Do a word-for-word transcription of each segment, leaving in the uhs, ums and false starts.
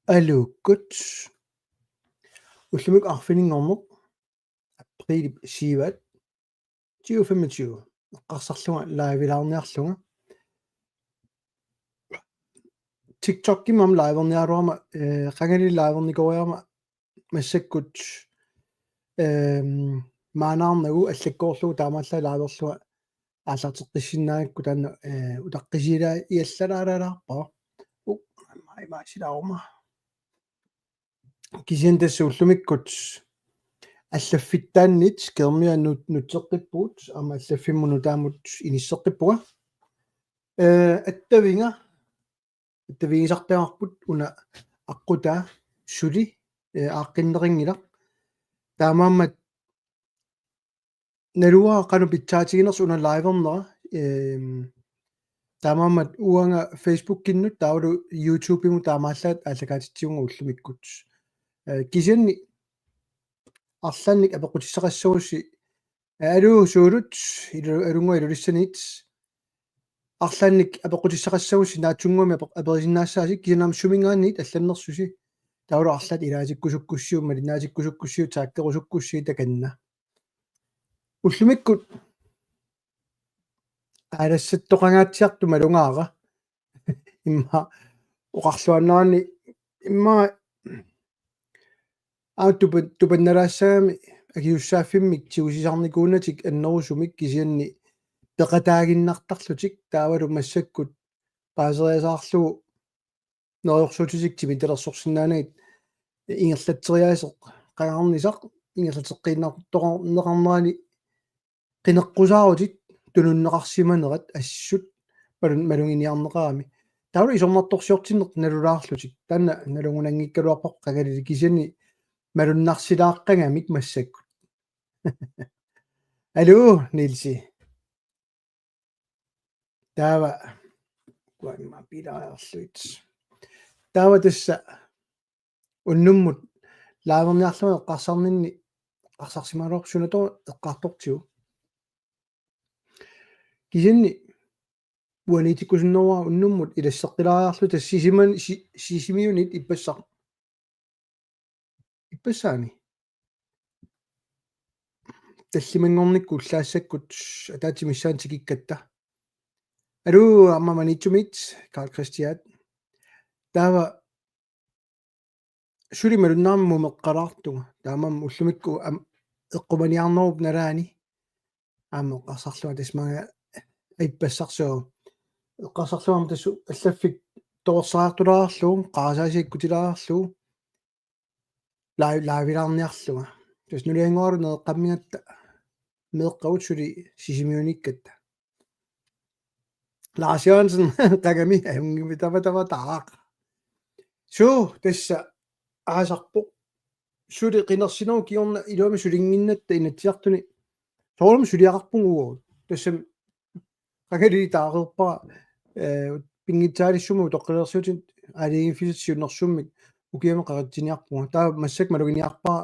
Aluukkut. Ullumikkut arfininngorneq. Aprilip syvende. Tyve femogtyve. Eqqarsarlunga livelaarniarlunga. TikTokimi aamma liverniaraluarama, eh, qangali livernikooriarama massakkut, ehm, maannaarnagu allakkoorlugu taamaallaat liverlunga aallarteqqissinnaagakku taanna, eh, utaqqisilaat iallalaalaarpara. U, mai, mai, silaaruma. Kisianni tassa ullumikkut allaffittaanniit skærmia nut-, nutseqqippugut, aamma allaffimmut nutaamut inisseqqippunga. Eh, attaviga, attavigisartagarput una aqqutaa suli, eh, aaqqinneqanngilaq. Taamaammat naluara qanoq pitsaatiginersoq una livernera, ehm, taamaammat uanga Facebookinnut taavalu YouTubemut taamaallaat aallakaatitsivunga ullumikkut. Eh, kisianni arlaannik apeqqutissaqassagussi, eh, aluu Suulut, ilu-, alunnguaq Ilulissaniit, arlaannik apeqqutissaqassagussi naatsunnguamik apeq-, aperisinnaassaasi kisianni aamma suminngaanniit allannersusi. Taavalu arlaat ilaatikkusukkussiuk, malinnaatikkusukkussiuk, taakkerusukkussi takanna. Ullumikkut aalassattoqangaatsiartoq malugaara. Immaqa oqarluaannarani immaqa aamma tupa-, tupannalaassagami akisussaaffimmik tigusisarnikuunatik annerusumik kisianni peqataaginnartarlutik taavalu massakkut paaseriasaarlugu neriorsuutitik timitalersorsinnaanagit ingerlatseriaaseq qangarnisaq ingerlateqqiinnartoqarnerani qineqqusaarutit tununneqarsimanerat assut malun-, maluginiarneqarami. Taavalu isornartorsiortinneq nalulaarlutik. Taanna nalugunanngikkaluarpoq qangalili kisianni malunnarsilaaqqagamik massakkut. Aluu, Nielsi. Taava, kuanma pilaarluit. Taava tassa unnummut liverniarlunga eqqarsarninni eqqarsarsimagaluarpoq sunatoq eqqartortigu. Kisianni uaniitikkusunnerua unnummut ilasseqqilaariarluta Sisiman-, Si-, Sisimiunit ippassaq. Ippassaani. Tallimanngornikkut ullaassakkut ataatsip missaani tikikkatta. Aluu, aamma Maniitsumit, Karl Kristian. Taava suli malunnarami mumeqqalaartunga. Taamaammat ullumikkut aamma eqqumaniarnerup nalaani. Aamma eqqarsarlunga tassa maanga ippassarsivoq. Eqqarsarlunga aamma tassa allaffik torersariartulaarlugu, qarasaasiakkutilaarlugu. Live-, livelaarniarlunga. Tassa nuliannguaru nereqqammigatta meeqqavut suli Sisimiunikkatta. Lars Jørgensen, qangami, ajunngimmat tamatama taaq. Suu, tassa aasarpoq. Suli qinersinerup kingorna iluamik sulinnginnatta Inatsisartuni. Soorunami suliaqarpunga uagut. Tassami qangali taareerpara, eh, pinngitsaaliissummik utoqqalinersiutit aalajangiiffisatit siunnersuummik ukiamut qaqitsiniarpunga. Taava massakkut maluginiarpara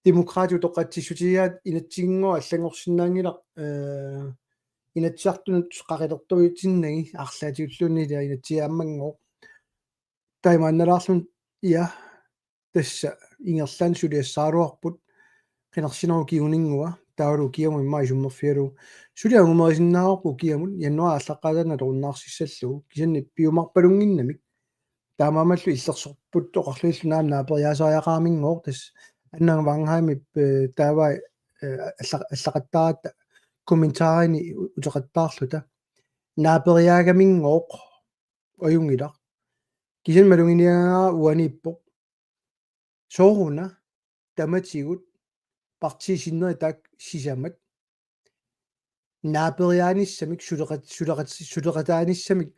Demokraatit utoqqatsissutigaat inatsinnguaq allanngorsinnaanngilaq, eh, Inatsisartunut qaqilertuitinnagit arlaatigulluunniit inatsiaammanngooq. Taamaannalaarluni ia tassa ingerlaannaq suliassaraluarput qinersinerup kinguninngua taavalu ukiamut immaqa isummerfigalugu. Suli angumerisinnaagaluarpoq ukiamut januaarip aallaqqaataani atorunnaarsissallugu. Kisianni piumaarpalunnginnamik. Taamaammallu illersorput oqarlunilu naamik naaperiaasariaqaraminngooq tassa Anna Wanheimip, eh, taava, eh, alla-, allaqattaaratta kommentarini u-, uteqattaarluta. Naaperiaagaminngooq ajunngilaq. Kisianni maluginiagaara uaniippoq. Sooruna tamatigut partiit sinneri taakku sisamat naaperiaanissamik suleqat-, suleqat-, suleqataanissamik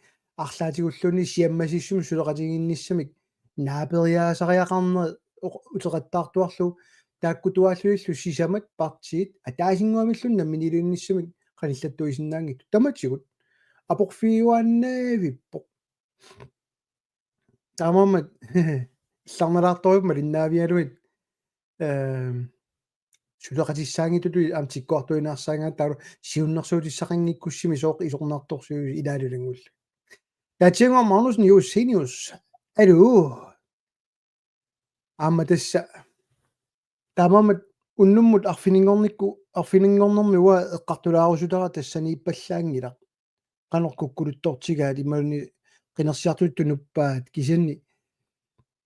arlaatigulluunniit siammasissumik suleqatigiinnissamik naaperiaasariaqarneq oq-, uteqattaartuarlugu taakkutuaallugillu sisamat partiit ataasinnguamilluunniit namminiilivinnissamik qanillattuisinnaanngitsut tamatigut aporfigiuaannavippoq. Taamaammat illarnalaartorujuuvoq malinnaavigalugit, ehm, suleqatissaanngitsutut aamma tikkuartuinnarsaagaat taavalu siunnersuutissaqanngikkussimik sooq isornartorsiutit ilaalu ilanngullugit. Atsianguaq Magnussen Josenius. Aluu. Aamma tassa. Taamaammat unnummut arfininngornikku, arfininngornermi uanga eqqartulaarusutara tassaniippallaanngilaq. Qanoq kukkuluttortigaat imaluunniit qinersiartutut tunuppaat kisianni.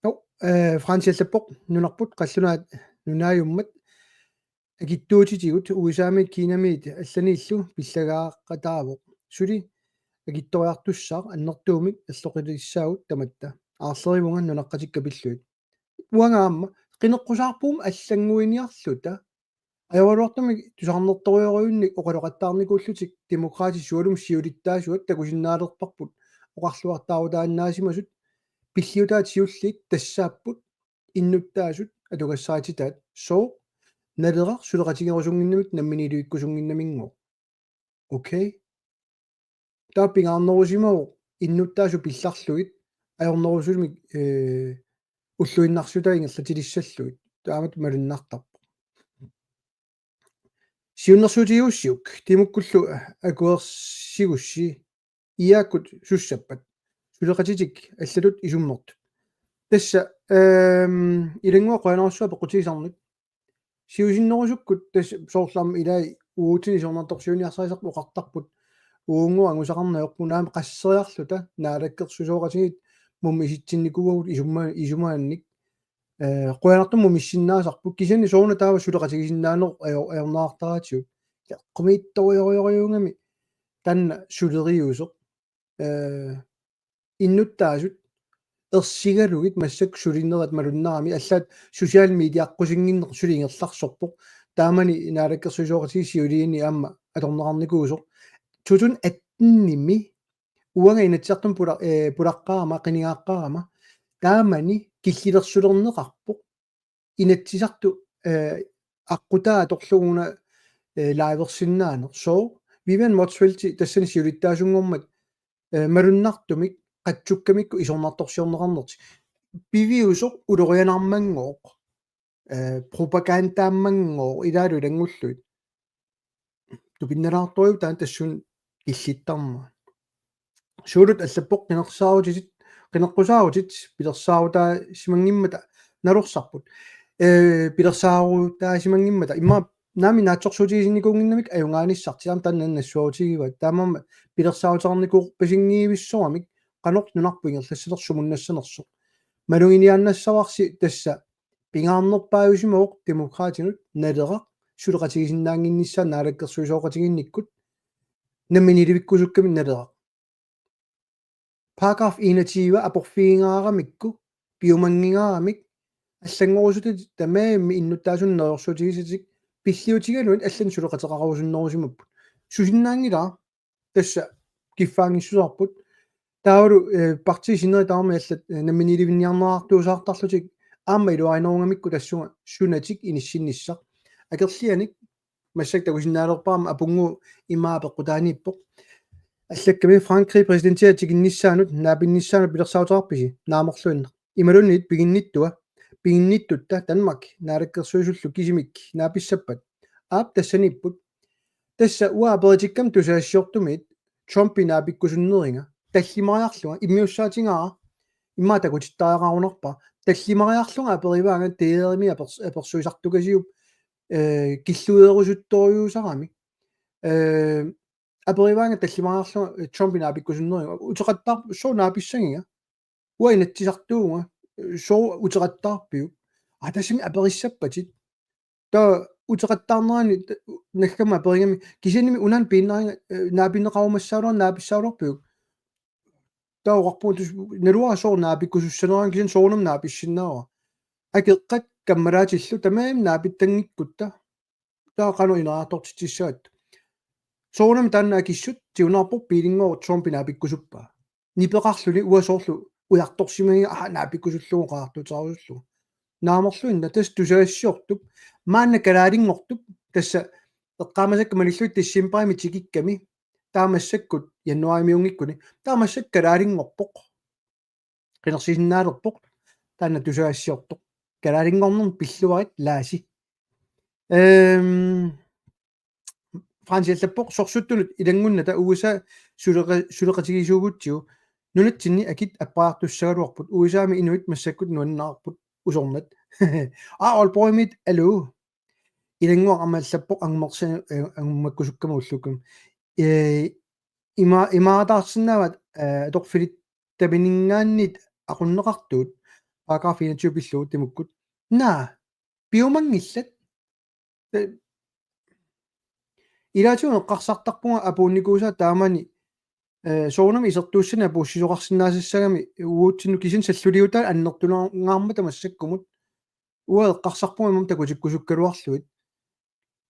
Jo, eh, Frans allappoq nunarput qallunaat nunaajummat akitsuutitigut U S A-miit Kinamiit allaniillu pillagaaqataavoq. Suli akitsoriartussaaq annertuumik erloqilissaagut tamatta. Aarlerivunga nunaqqatikka pillugit. Uanga aamma qineqqusaarpugut allannguiniarluta. Ajoraluartumik tusarnertorujorujunnik oqaloqattaarnikuullutik Demokraatit sualummik siulittaasuat takusinnaalerparput oqarluartaarutaannaasimasut pilliutaat siulliit tassaapput innuttaasut atugassarititaat sooq Naleraq suleqatigerusunnginnamik namminiilivikkusunnginnamigooq. Okay. Taava pingaarnerusimavoq innuttaasut pillarlugit ajornerusumik, eh, ulluinnarsiutaat ingerlatilissallugit. Taamatut malunnartarpoq. Siunnersuutigigussiuk, Timukkullu akuersigussi, iaakkut sussappat. Suleqatitik allatut isummertut. Tassa, ehm, ilanngua qujanarsuaq peqqutigisannut. Siusinnerusukkut tassa soorlu aamma ilai uagutsinnut isornartorsiuiniarsarisarput oqartarput. Uunngua angusaqarneq ajorput naamik qasseriarluta naalakkersuisooqatigiit mumissitsinnikuuagut isuma-, isumaannik. Eh, qujanartumik mumissinnaasarput kisianni sooruna taava suleqatigisinnaaneq ajo-, ajornartartigut. Eqqumiitsorujorujorujussuugami taanna suleriuseq. Eh, innuttaasut ersigalugit massakkut sulinerat malunnarami allaat social mediaqqusinnginneq suli ingerlarsorpoq. Taamani naalakkersuisooqatigiit siuliini aamma atorneqarnikuusoq. To tusind atten-imi uanga Inatsisartuni pula-, eh, pulaqqaarama, qinigaaqqaarama, taamani killilersulerneqarpoq. Inatsisartut, eh, aqqutaa atorlugu una, eh, liversinnaaneq. Sooq Vivian Motzfeldt tassani siulittaasunngormat, eh, malunnartumik qatsukkamikku isornartorsiorneqarnertik. Piviusoq ulorianarmanngooq. Eh, propagandaamanngooq ilaalu ilanngullugit. Tupinnalaartorujuk taanna tassunga killittarmat. Suulut allappoq qineqqusaarutitit, qineqqusaarutitit pilersaarutaasimanngimmata nalorsarput. Eh, pilersaarutaasimanngimmata immaqa naamik naatsorsuutigisinnikunngimmat ajugaanissartik aamma taanna nassuerutigivaat. Taamaammat pilersaaruteqarnikuuppasinngivissoramik qanoq nunarput ingerlassanersoq sumunnassanersoq. Maluginiaannassavarsi tassa pingaarnerpaajusimavoq Demokraatinut Naleraq suleqatigisinnaannginnissaa naalakkersuisooqatigiinnikkut namminiilivikkusukkamik Naleraq. Paragraf enogtyve aporfigingaaramikku piumanngingaaramik allanngorusutatit tamarmik innuttaasunut neriorsuutigisatik pilliutigalugit allanik suleqateqarusunnerusimapput. Susinnaanngilara tassa kiffaanngissuseqarput. Taavalu, eh, partiit sinneri tamarmik allat, eh, namminiilivinniarnerartuusaartarlutik aamma iluarinerugamikku tassunga sunatik inissinnissaq. Akerlianik massakkut takusinnaalerparput apunnguup imaa peqqutaaniippoq. Allakkami Frankrig præsidentiat tikinnissaanut, naapinnissaanut pilersaaruteqarpisi, naamerluinnaq. Imaluunniit piginnittua, piginnittutta Danmark naalakkersuisullu kisimik naapissappat. Aap tassaniipput. Tassa uanga aperitikkama tusagassiortumit Trumpi naapikkusunneriga. Tallimariarlunga, immiussaatigaara, immaqa takutittariaqarunarpara. Tallimariarlunga aperivaanga T R-imi apers-, apersuisartukasiup, eh, killueerusuttorujussuusarami. Eh, aperivaanga tallimariarlunga, eh, Trumpi naapikkusunneriga. Uteqattaar-, sooq naapissagiga? Uanga Inatsisartuuvunga, eh, sooq uteqattaarpiuk? Aa, tassami aperissappatit. Taava uteqattaarnerani ta-, naggataamik aperigami, kisiannimi unaana piinnariga, eh, naapinneqarumassagaluarlunga naapissagaluarpiuk? Taava oqarpunga tassa naluara sooq naapikkusussanerani kisianni soorunami naapissinnaavara. Akeqqat kammalaatillu tamarmik naapitanngikkutta. Taava qanoq ineriartortitsissagatta. Soorunami taanna akissut tigunaarpoq biilinngooq Trumpi naapikkusuppaa. Nipeqarluni uanga soorlu ujartorsimagiga aa naapikkusullugu oqariartuuteqarusullugu. Naamerluinnaq tassa tusagassiortup maanna kalaalinngortup tassa eqqaamasakka malillugit decembarimi tikikkami taava massakkut januaarimiunngikkuni taava massakkut kalaalinngorpoq. Qinersisinnaalerpoq taanna tusagassiortoq. Kalaalinngornermi pilluarit Laasi. Ehm, Fransi allappoq sorsuttunut ilanngunnata U S A suleqa-, suleqatigisuugutsigu Nunatsinni akit appariartussagaluarput, U S A-mi inuit massakkut nuannaarput usornat. Aa, Aalborgimiit, aluu. Ilannguaq aamma allappoq, angummersi-, eh, angummakkusukkama ullukkama. Eh, ima-, imaataarsinnaavat, eh, atorfilittaminngaanniit aqunneqartuut, paragraf enogtyve pillugu Timukkut. Naa, piumanngillat. Eh, ilaatigut eqqarsartarpunga apuunnikuusaa taamani, eh, soorunami isertuussani apuussisoqarsinnaasassagami uatsinnut, kisianni salluliutaa annertunerungaarmata massakkumut. Uanga eqqarsarpunga immaqa takutikkusukkaluarlugit.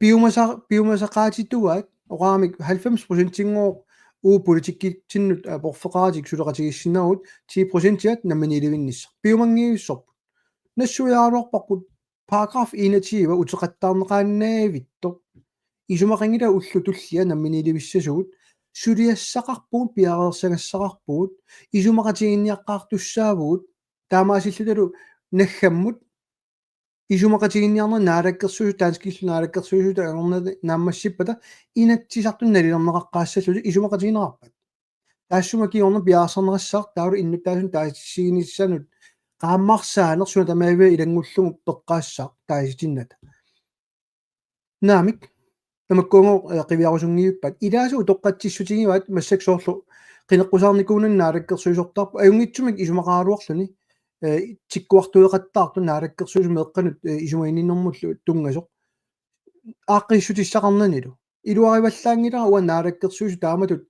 Piumasa-, piumasaqaatituaat, oqaramik halvfems procentinngooq uagut politikkitsinnut aporfeqaratik suleqatigiissinnaavugut, ti procentiat namminiilivinnissaq. Piumanngivissorput. Nassuiaaraluarparput paragraf enogtyve uteqattaarneqaannavittoq. Isumaqanngilaq ullut tulliat namminiilivissasugut, suliassaqarpugut, piareersagassaqarpugut, isumaqatiginninniaqqaartussaavugut, taamaasillutalu naggammut isumaqatiginninniarneq naalakkersuisut, danskillu naalakkersuisut angorna-, naammassippata Inatsisartuni nalilerneqaqqaassallutik isumaqatigineqarpat. Taassuma kingorna piareersarneqassaaq taavalu innuttaasunik taasissutiginissaanut qaammarsaaneq suna tamaavia ilanngullugu peqqaassaaq taasitinnata. Naamik, tamakkuangooq, eh, qiviarusunngivippat. Ilaasa utoqqatsissutigivaat massakkut soorlu qineqqusaarnikuunani naalakkersuisortarput, ajunngitsumik isumaqaraluarluni, eh, tikkuartueqattaartoq naalakkersuisut meeqqanut, eh, isumaginninnermullu tunngasoq. Aaqqiissutissaqarnanilu. Iluarivallaanngilara uanga naalakkersuisut taamatut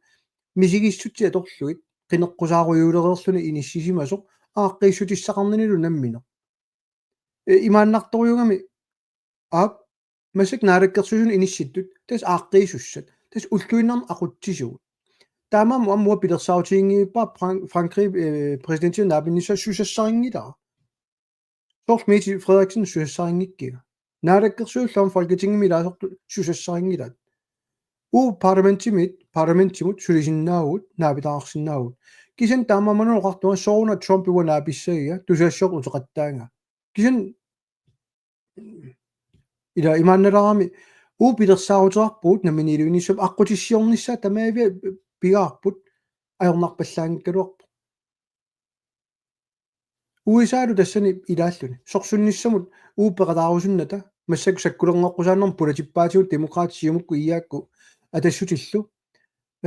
misigissutsit atorlugit, qineqqusaarujuulereerluni inissisimasoq, aaqqiissutissaqarnanilu nammineq. Eh, imaannartorujuugami, aap, massakkut naalakkersuisunut inissittut, tassa aaqqiissussat, tassa ulluinnarni aqutsisugut. Taamaammat aamma uanga pilersaarutiginngilara Fran-, Frankrig, eh, præsidentianut naapinnissaa susassarinngilara. Soorlu Mette Frederiksen susassarinngikkikka. Naalakkersuisullu aamma Folketingimi ilaasortut susassarinngilaat. Uagut parlamentimit, parlamentimut sulisinnaavugut, naapitaarsinnaavugut. Kisianni taamaammat oqartunga sooruna Trump uanga naapissagiga, tusagassiortoq uteqattaanga. Kisianni ila imaannalaarami uagut pilersaaruteqarpugut namminiilivinnissamut, aqqutissiornissaa tamaavia pigaarput, ajornarpallaanngikkaluarpoq. U S A-lu tassani ilaalluni. Sorsunnissamut uagut peqataarusunnata, massakkut sakkulerneqqusaannermut pulatippaatigut Demokraatit Siumukkut I A-kkut Atassutillu.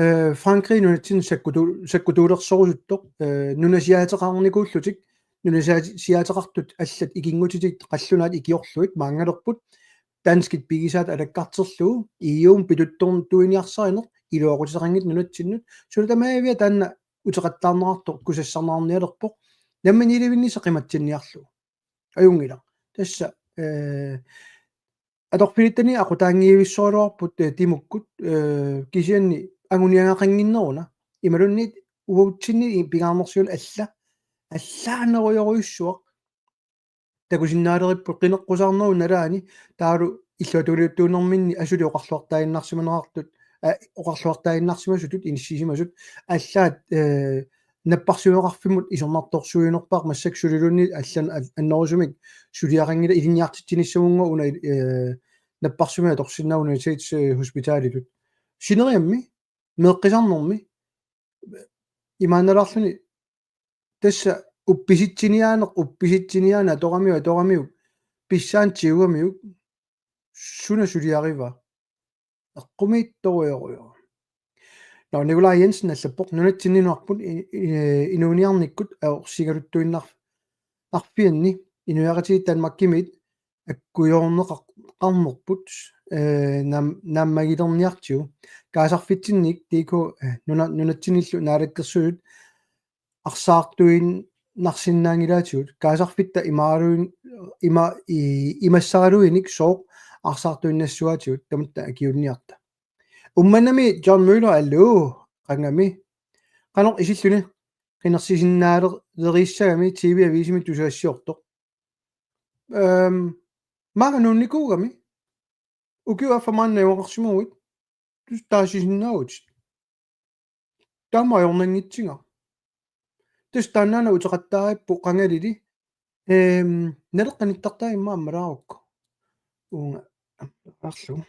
Eh, Frankrig nunatsinni sakkutu-, sakkutuulersorusuttoq, eh, nunasiaateqarnikuullutik, nunasiaateqartut allat ikinngutitik qallunaat ikiorlugit maanngalerput, danskit pigisaat alakkarterlugu, E U-mi pituttortuiniarsarineq, iluaqutissaqanngitsoq nunatsinnut, suna tamaavia taanna uteqattaarneqartoq kusassarneqarnialerpoq, namminiilivinnissaq qimatsinniarlugu. Ajunngilaq. Tassa, eh, atorfilittani aqutaanngivissoraluarput, eh, Timukkut, eh, kisianni anguniagaqannginneruna. Imaluunniit uagutsinni i-, pingaarnersiuneq alla, allaanerujorujussuaq. Takusinnaaleripput qineqqusaarnerup nalaani taavalu illuatungiliuttuunerminni asuli oqarluartaaginnarsimanerartut, eh, oqarluartaaginnarsimasutut inissisimasut allaat, eh, napparsimmaveqarfimmut isornartorsiuinerpaaq massakkut suliluunniit allan-, al-, annerusumik suliaqanngilaq, ilinniartitsinissamunngooq una, eh, napparsimmavik atorsinnaavugut Universitets, eh, Hospitalitut. Sineriammi, meeqqisarnermi, imaannalaarluni tassa uppisitsiniaaneq, uppisitsiniaaneq atoramiuk, atoramiuk, pissaani tigugamiuk, suna suliarivaa? Eqqumiitsorujorujoq. Nå, Nikolaj Jensen allappoq: Nunatsinni nunarput i-, i-, inuuniarnikkut aorsigaluttuinnar-, -narfianni inuiaqatigiit Danmarkimiit akkujoorneqar-, -qarnerput, eh, naam-, naammagilerniartigu. Kaasarfitsinniit D K, eh, nuna-, nunatsinnillu naalakkersuisut arsaartuinnarsinnaanngilaatigut. Kaasarfitta imaluun-, ima-, i-, imassaraluinik sooq arsaartuinnassuaatigut, tamatta akiuunniarta. Uummannami John Møller, aluu, qangami. Qanoq isilluni qinersisinnaaleriissagami T V-aviisimi tusagassiortoq? Ehm, maanga nuunnikuugami. Ukiup affaa maanna najugaqarsimaguit, tassa taasisinnaavutit. Taama ajornanngitsiga. Tassa taannaana uteqattaarippoq qangalili. Ehm, Naleqqap nittartaa immaqa ammalaarukku. Uunga ammalaarlugu.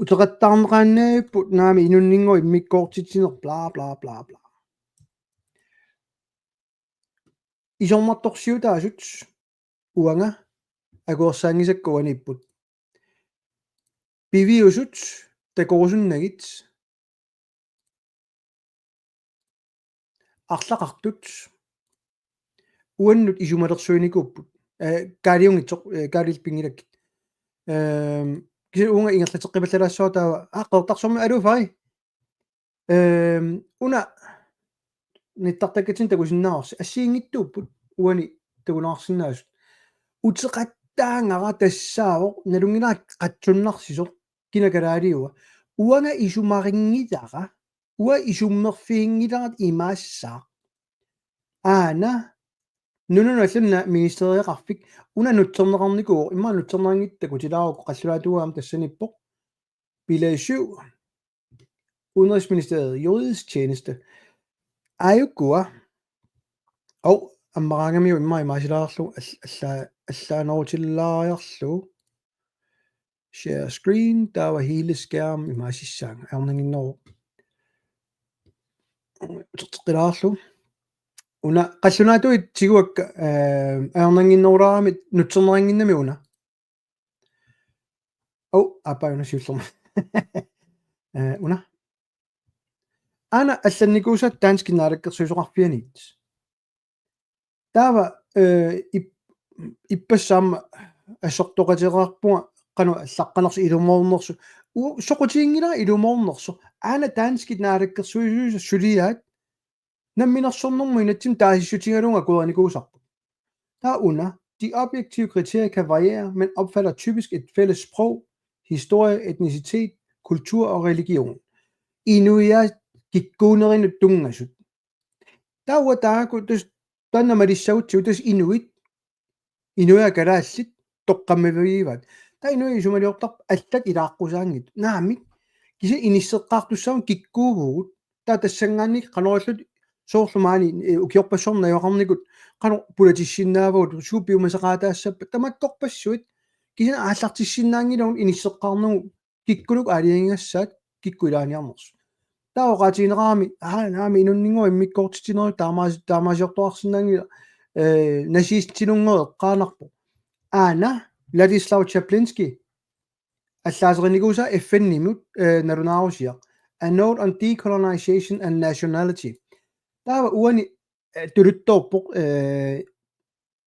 Uteqattaarneqaannaapput naamik inunninngooq immikkoortitsineq, bla, bla, bla, bla. Isornartorsiutaasut uanga akuersaanngisakka uaniipput. Piviusut takorusunnagit, arlaqartut uannut isumalersuinikuupput. Eh, Kaaliunngitsoq, eh, Kaalillu pinngilakkit. Ehm, kisianni uunga ingerlateqqipallalaassuara taava, aa, Qeqertarsuarmi aluu fai. Ehm, una nittartakkatsinni takusinnaavarsi, assigiinngitsuupput uani takuneqarsinnaasut. Uteqattaagara tassaavoq nalunngilara qatsunnarsisoq kina kalaaliua. Uanga isumarinngilara, uanga isummerfiginngilara imaassaaq. Aana nunanut allanut ministeriaqarfik una nutserneqarnikuuvoq, immaqa nutserneqanngitsoq takutilaarukku, qallunaatuuvoq aamma tassaniippoq. Bilag syv, Udenrigsministeriet, juridisk tjeneste. Aajukua. Hov, ammaraangamiuk immaqa imaasilaarlugu, all-, alla-, allaanerutilaariarlugu. Share screen, taava hele skærm imaasissaanga, ajornannginneruvoq. Uterteqqilaarlugu. Una qallunaatuit tiguakka, eh, ajornannginnerulaarami nutserneqannginnami una. Hov, aappaa una siullermik. Eh, una. Aana allannikuusaat danskit naalakkersuisoqarfianit. Taava, eh, ip-, ippassaq aamma assortoqateqarpunga qanoq allaqqanersoq ilumoornersoq. U-, soqutiginngilara ilumoornersoq. Aana danskit naalakkersuisuisa suliaat namminersornermut inatsimmi taasissutigalugu akuerinikuusarput. Taava una, de objektive kriterier kan variere, men opfatter typisk et fælles sprog, historie, etnicitet, kultur og religion. Inuiaat kikkuunerinut tunngasut. Taava taakku tassa taanna malissagutsigu tassa inuit, inuiaat kalaallit toqqammavigivaat. Taava inuit isumaliortarput allat ilaaqqusaanngitsut. Naamik, kisianni inisseqqaartussaammata kikkuuvugut. Taava tassanngaanniit qanoq ililluta soorlu maani, eh, ukiorpassuarni najugaqarnikut qanoq pulatissinnaavagut, suut piumasaqaataassappat, tamakkorpassuit, kisianni aallartissinnaanngilagut inisseqqaarnagu kikkunuku aalajangigassaat kikkut ilaaniarnersut. Taava oqaatigineqarami, aa, naamik inunnik immikkoortitsinerit taamaas-, taamaasiortoqarsinnaanngillat, eh, nazistinunngoreqqaanarpoq. Aana, Władysław Czapliński, allaaserinikuusaa F N-imut, eh, nalunaarusiaq. A Note on Decolonization and Nationality. Taava uani, eh, tuluttoorpoq, eh,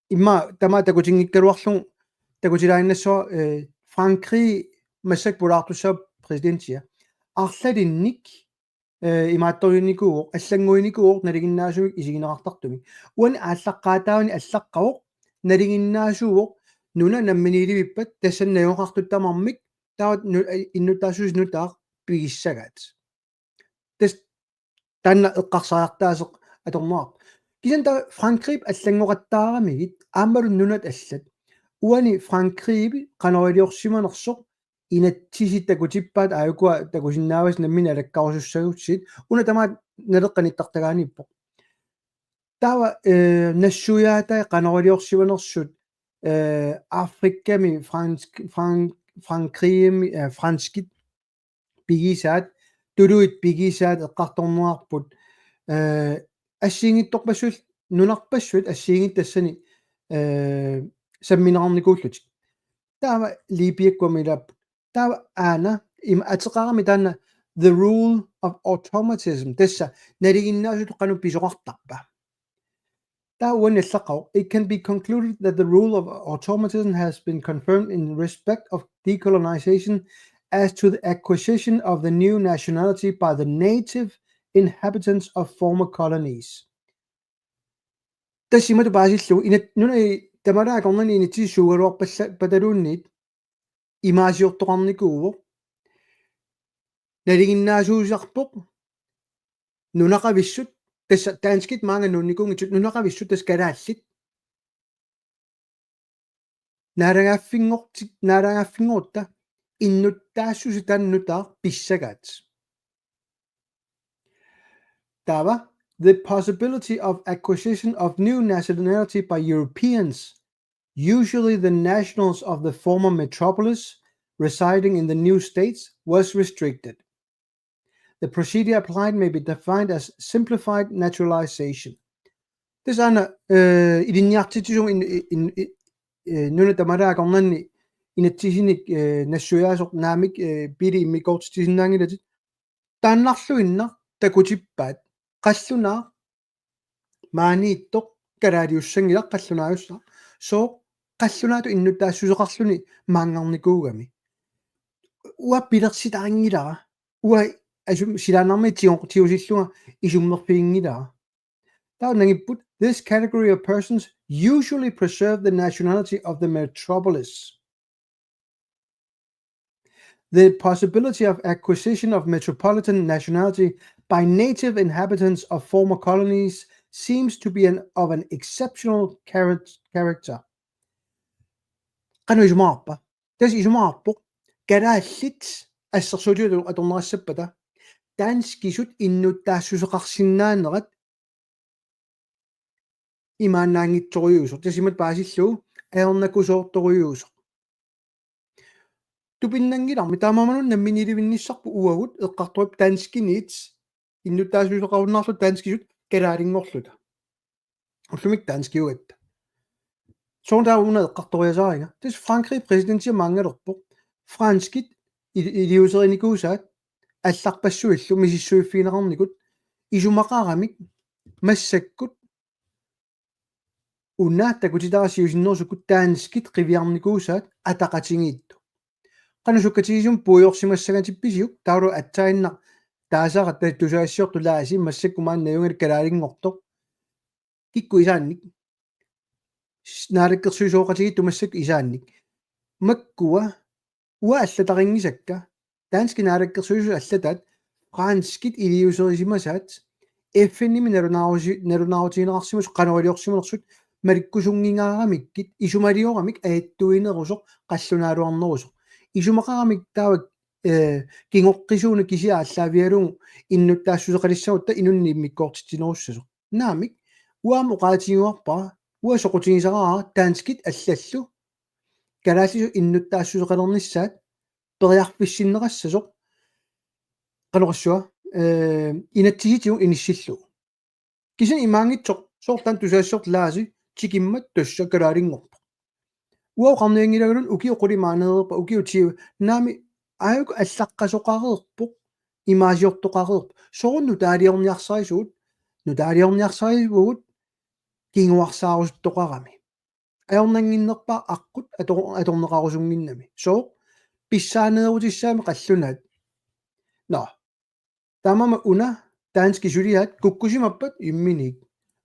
immaqa tamaat takutinngikkaluarlugu takutilaaginnassavara, eh, Frankrig massakkut pulaartussaapput præsidentia. Arlalinnik, eh, imaattoriunikuuvoq, allannguinikuuvoq nalinginnaasumik isigineqartartumik. Uani aallaqqaataani allaqqavoq, nalinginnaasuuvoq, nuna namminiilivippat, tassani najugaqartut tamarmik, taava nu-, eh, innuttaassuseq nutaaq pigissagaat. Tassa taanna eqqarsariartaaseq atorneqarpoq. Kisianni taava Frankrigip allanngoqattaaramigit aammalu nunat allat. Uani Frankrigip qanoq iliorsimanersoq inatsisit takutippaat, aajukua takusinnaavasi nammineq alakkarusussagutsigit, una tamaat Naleqqap nittartagaaniippoq. Taava, eh, nassuiaatai qanoq iliorsimanersut, eh, Afrikami fransk-, fran-, Frankrigimi, eh, franskit pigisaat, tuluit pigisaat eqqartorneqarput, eh, assigiinngitsorpassuit, nunarpassuit assigiinngitsut tassani, eh, sammineqarnikuullutik. Taava Libyakkut aamma ilaapput. Taava aana ima ateqarami taanna the rule of automatism. Tassa nalinginnaasutut qanoq pisoqartarpa. Taava uani allaqqavoq, it can be concluded that the rule of automatism has been confirmed in respect of decolonization as to the acquisition of the new nationality by the native inhabitants of former colonies. Tassa imatut paasillugu inat-, nuna i-, tamalaat akornanni inatsisit suugaluarpalla-, pataluunniit imaasiortoqarnikuuvoq. Nalinginnaasuusarpoq nunaqavissut, tassa danskit maanga nuunnikuunngitsut, nunaqavissut tassa kalaallit. Naalagaaffinngorti-, naalagaaffinngorutta innuttaassuseq taanna nutaaq pissagaat. Taava, the possibility of acquisition of new nationality by Europeans, usually the nationals of the former metropolis residing in the new states, was restricted. The procedure applied may be defined as simplified naturalization. Tassa aana, eh, ilinniartitsisumik in, in, in, eh, nuna tamalaat akornanni inatsisinik, eh, nassuiaasoq naamik, eh, biili immikkoortitsisinnaanngilatit. Taannarluinnaq takutippaat. Qallunaaq maaniittoq kalaaliussanngilaq qallunaajussaaq. Sooq qallunaatut innuttaassuseqarluni maanngarnikuugami. Uanga pilersitarinngilara. Uanga asum silaannarmi tigoq tigusillunga isummerfiginngilara. Taava nangipput, this category of persons usually preserve the nationality of the metropolis. The possibility of acquisition of metropolitan nationality by native inhabitants of former colonies seems to be an, of an exceptional charac-, character. Qanoq isumaqarpa? Tassa isumaqarpoq kalaallit assersuutigalugu atornerassappata danskisut innuttaassuseqarsinnaanerat imaannaanngitsorujuusoq. Tassa imatut paasillugu ajornakusoortorujuusoq. Tupinnanngilarmi, taamaammat namminiilivinnissarput uagut eqqartorput danskiniit innuttaassuseqarunnaarluta danskisut kalaalinngorluta. Ullumikkut danskiugatta. Soorlu taava una eqqartoriasaariga. Tassa Frankrig præsidentia maanngalerpoq. Franskit il-, iliuuserinikuusaat allarpassuillu misissuiffigineqarnikut isumaqaramik massakkut una takutitara siusinnerusukkut danskit qiviarnikuusaat ataqatigiittut. Qanoq sukkatigisumik puigorsimassangatippisiuk, taavalu aatsaannaq taasara tassa tusagassiortoq Laasi massakkut maani najugalik kalaalinngortoq. Kikkut isaannik? S-, naalakkersuisooqatigiittut massakkut isaannik. Makkua uanga allatarinngisakka, danskit naalakkersuisut allataat, franskit iliuuserisimasaat, F N-imi nalunaarusi-, nalunaarutigineqarsimasut qanoq iliorsimanersut malikkusunngingaaramikkit, isumalioramik ajattuinerusoq, qallunaaluarnerusoq. Isumaqaramik taava, eh, kingoqqisuunut kisiat aallaavigalugu innuttaassuseqalissagutta inunnik immikkoortitsinerussasoq. Naamik, uanga aamma oqaatigiuarpara, uanga soqutigisaraara danskit allallu kalaallisut innuttaassuseqalernissaat periarfissinneqassasoq, qanoq oqassuunga, eh, inatsisitigut inissillugu. Kisianni imaanngitsoq soorlu taanna tusagassiortoq Laasi tikimmat tassa kalaalinngorpoq. Uanga oqarnianngilagalunga ukiut qulit maaneereerpata, ukiut tyve, naamik, aajuku allaqqasoqareerpoq, imaasiortoqareerpoq. Soorunami nutaaliorniarsarisugut, nutaaliorniarsarivugut kinguarsaarusuttoqarami. Ajornannginnerpaaq aqqut ator-, atorneqarusunnginnami. Sooq? Pissaaneerutissaammat qallunaat. Nå. Taamaammat una danskit suliaat kukkusimappat imminit.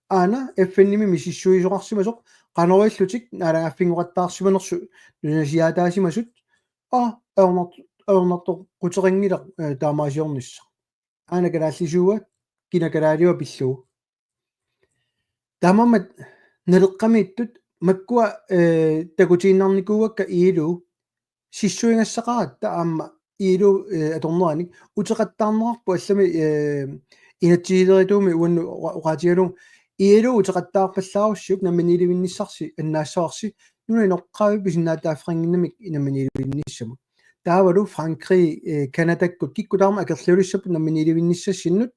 Aana F N-imi misissuisoqarsimasoq qanoq ilillutik naalagaaffinngoqattaarsimanersut nunasiaataasimasut, aa, ajornart-, ajornartoqquteqanngilaq, eh, taamaasiornissaq. Aana kalaallisuua, kina kalaaliua pillugu. Taamaammat Naleqqamiittut makkua, eh, takutiinnarnikuuakka I L O sissuigassaqaratta aamma I L O, eh, atorneranik uteqattaarneqarpoq allami, eh, inatsisilerituumi uannut oqa-, oqaatigalugu I L O uteqattaarpallaarussiuk namminiilivinnissarsi annaassavarsi nunap inoqqaavi pisinnaatitaaffeqannginnamik namminiilivinnissamut. Taavalu Frankrig, eh, Canadakkut kikkut tamarmik akerliulissapput namminiilivinnissassinnut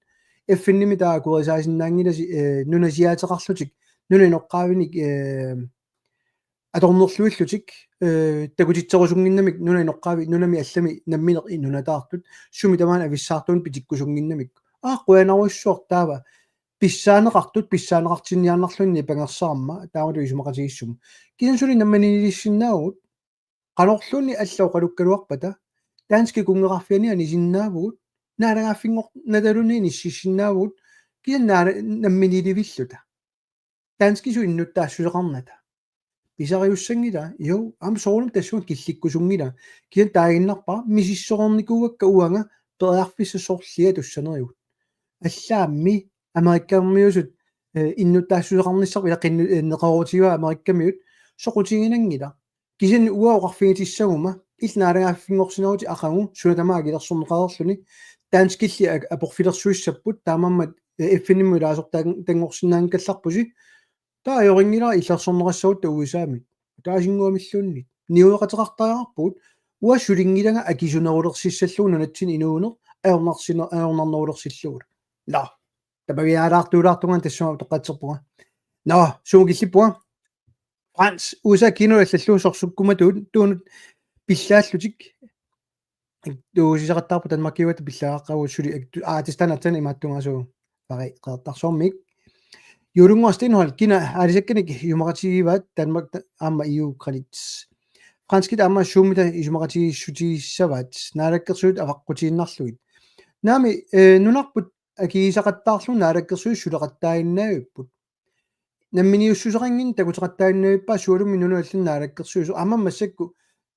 F N-imi taava akuerisaasinnaanngilasi, eh, nunasiaateqarlutik, nunap inoqqaavinik, eh, atornerluillutik, eh, takutitserusunnginnamik nunap inoqqaavi, nunami allami nammineq inunataartut, sumi tamaani avissaartuunut pitikkusunnginnamik. Aa, qujanarujussuaq taava. Pissaaneqartut, pissaaneqartinniarnarluni nipangersaarmat, taamatut isumaqatigiissummik. Kisianni suli namminiilissinnaavugut, qanorluunniit allat oqalukkaluarpata, danskit kunngeqarfianni anisinnaavugut, naalagaaffinngornataluunniit inississinnaavugut, kisianni naala-, namminiilivilluta. Danskisut innuttaassuseqarnata. Pisariussanngilaa, jo, aamma soorunami tassunga killikkusunngilaa. Kisianni taaginnarpara misissoreernikuuakka uanga periarfissat sorliat tussanerigut. Allaammi Amerikamiusut, eh, innuttaassuseqarnissarput ila qinnu-, eh, neqeroorutigaat Amerikamiut, soqutiginanngilaq. Kisianni uanga oqarfigitissaguma, illit naalagaaffinngorsimavutit aqagu, suna tamaat akilersorneqareerluni, danskilli ak-, aporfilersuissapput, taamaammat, eh, F N-imut ilaasortan-, tanngorsinnaanngikkallarpusi, taava ajorinngilara illersorneqassagutta U S A-mit. Ataasinnguamilluunniit. Niueqateqartariaqarpugut, uanga sulinngilanga akisunerulersissallugu nunatsinni inuuneq, ajornarsine-, ajornarnerulersillugulu. Nå, tapaviaalaartuulaartunga tassunga utoqqatserpunga. Nå, sumut killippunga. Frans, U S A kinu allallu sorsukkumatuut tuunut pillaallutik. Tuusisaqattaarput Danmarkiugatta pillaaqqagut suli ak-, aa, tassa taanna aatsaat imaattungaasuu. Pari qeertarsuarmik. Juulunngorsteinhold kina aalisakkanik isumaqatigivaat Danmark ta-, aamma E U-granit. Franskit aamma suummita isumaqatigiissutigissavaat naalakkersuisut avaqqutiinnarlugit. Naamik, eh, nunarput akigisaqattaarlugu naalakkersuisut suleqattaaginnaavipput. Namminiussuseqanngin takuteqattaaginnavippaat sualummik nunanut allanut naalakkersuisoq aamma massakkut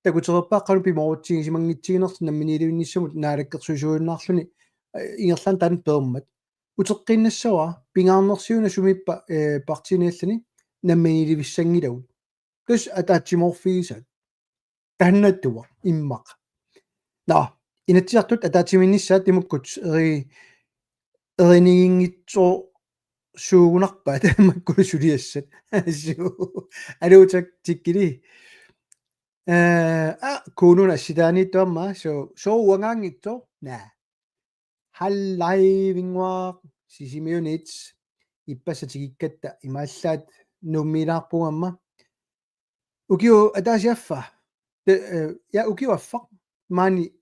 takutereerpaat qanoq pimoorutsigisimanngitsuunersoq namminiilivinnissamut naalakkersuisuinnarluni, eh, ingerlaannaq taanna peermat. Uteqqiinnassavara pingaarnersiuna sumiippa, eh, partiini allani namminiilivissanngilagut. Tassa ataatsimoorfigisaat. Taanna tuua immaqa. Nå, Inatsisartut ataatsimiinnissaat timukkut eri-, eriniginngitsoorsuugunarpaat makku suliassat. Suu. Aluutak tikkili. Eh, a, kuununa assitaaniittuamma, so, so uangaanngitsoq. Naa. Hallai Vinguaq, Sisimiunit, ippassaq tikikkatta imaallaat Nuummiilaarpunga aamma. Ukioq ataaseq affaq. Te-, eh, ja, ukioq affaq. Maani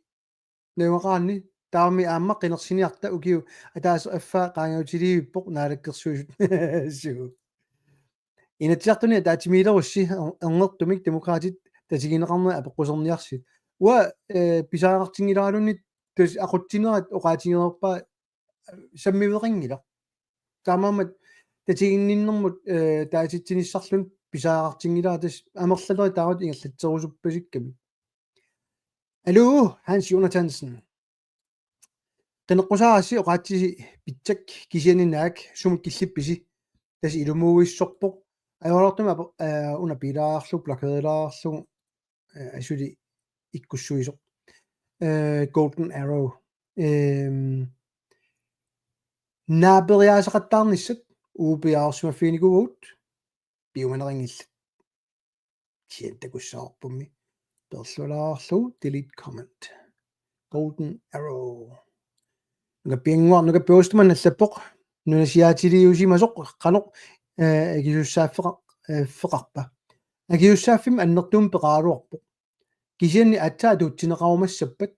najugaqaraanni taamami aamma qinersiniarta ukioq ataaseq affaq qaangiutilivippoq naalakkersuisut. Suu. Inatsisartuni ataatsimiilerussi er-, ernertumik Demokraatit tatigineqarnerat apeqquserniarsi. Uanga, eh, pisariaqartinngilaaraluunniit tassa aqutsinerat oqaatigereerpaa, eh, sammiveqanngilaq. Taamaammat tatiginninnermut, eh, taasitsinissarluni pisariaqartinngilara tassa amerlanerit taamatut ingerlatserusuppasikkami. Aluu, Hans Jonathansen. Qineqqusaarassi oqaatsisi pitsat kisianni naak sumut killippisi. Tassa ilumuuissorpoq. Ajoraluartumik apo-, eh, una piilaarlugu, blokeerilaarlugu, eh, asuli ikkussuisoq. Eh, Golden Arrow. Ehm, naaperiaasaqattaarnissat uagut piareersimaffiginikuuagut piumaneqanngillat. Kisianni takussavarpummi. Peerlualaarlugu delete comment. Golden Arrow. Nukappiannguaq, Nukappi Ostermann allappoq. Nunasiaatiliusimasoq qanoq, eh, akisussaaffeqa-, eh, -ffeqarpa. Akisussaaffimmi annertuumik peqaraluarpoq. Kisianni aatsaat atuutsineqarumassappat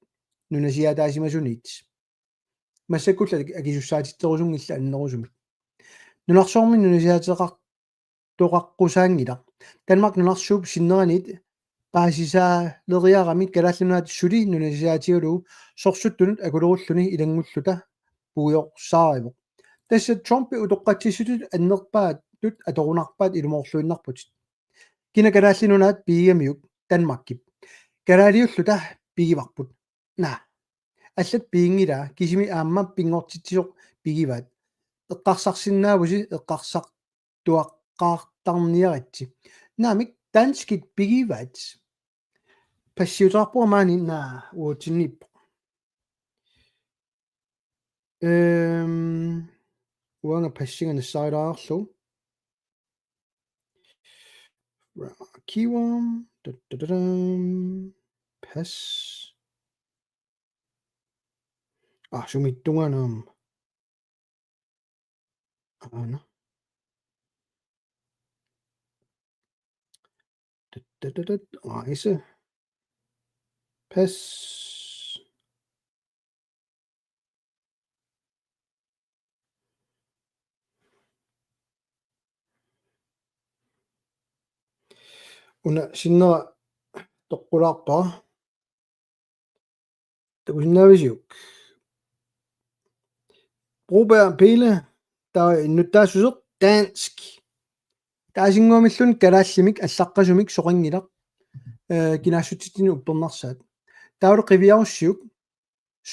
nunasiaataasimasunik. Massakkullu ak-, akisussaatitserusunngillat annerusumik. Nunarsuarmi nunasiaateqar-, -toqaqqusaanngilaq. Danmark nunarsuup sinneranit paasisaaleriarami Kalaallit Nunaat suli nunasiaatigalugu sorsuttunut akulerulluni ilanngulluta puiorsaarivoq. Tassa Trumpi utoqqatsissutitut annerpaatut atorunarpaat ilumoorluinnarputit. Kina Kalaallit Nunaat pigigamiuk? Danmarkip. Kalaaliulluta pigivarput. Naa. Allat piginngilaa, kisimi aamma pinngortitsisoq pigivaat. Eqqarsarsinnaavusi, eqqarsartuaqqaartarniaritsi. Naamik, danskit pigivaat. Passiuteqarpunga maani, naa, uatsinniippoq. Ehm, uanga passinga nassarilaarlugu. Kiwam, da, da, da, dam. Pas. Ah, sumiittunga naamma. Aana. Da, da, da, da. Aa, ise. Pas. Una sinnera toqqulaarpara. Takusinnaavisiuk? Broberg Pele, taava innuttaassuseq dansk. Taasinnguamilluunniit kalaallimik allaqqasumik soqanngilaq, eh, kinaassutsitsinni uppernarsaat. Taavalu qiviarussiuk,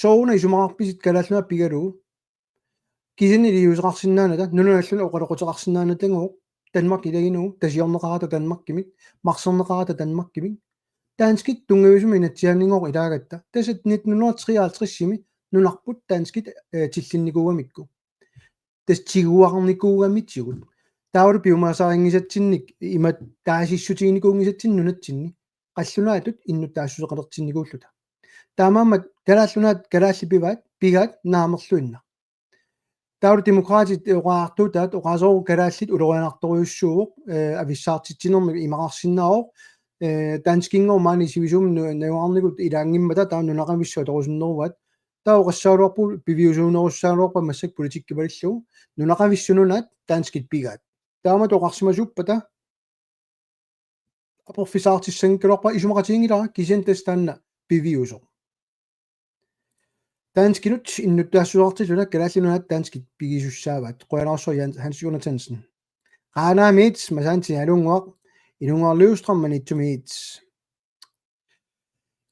sooruna isumaqarpisit Kalaallit Nunaat pigalugu? Kisianni iliuuseqarsinnaanata, nunanut allanut oqaloqateqarsinnaanata, Danmark ilaginugu, tasiorneqarata Danmarkimik, marserneqarata Danmarkimik. Danskit tunngaviusumik inatsisaanninngooq ilaagatta. Tassa nitten hundrede og treoghalvtreds-imi nunarput danskit, eh, tillinnikuugamikku. Tassa tiguarnikuugamitigut. Taavalu piumasarinngisatsinnik, imatut taasissutiginikuunngisatsinnik nunatsinni. Qallunaatut innuttaassuseqalertinnikuulluta. Taamaammat Kalaallit Nunaat kalaallit pivaat, pigaat naamerluinnaq. Taava Demokraatit oqaartuutaat oqaaseq kalaallit ulorianartorujussuuvoq, eh, avissaartitsinermik imaqarsinnaavoq, eh, danskinngooq maani sivisuumik nu-, najugaqarnikut ilaanngimmata taava nunaqavissut atorusunneruaat. Taava oqassaagaluarpugut piviusuunerussagaluarpat massakkut politikki malillugu nunaqavissut nunaat danskit pigaat. Taamatut oqarsimasuuppata aporfissaqartissanngikkaluarpara isumaqatiginngilara kisianni tassa taanna piviusoq. Danskinut innuttaassuseqartilluta Kalaallit Nunaat danskit pigisussaavaat. Qujanarsuaq Jens, Hans Jonathansen. Qaanaamiit Masaanti Alunnguaq, Inunnguaq Lyustrøm Maniitsumiit.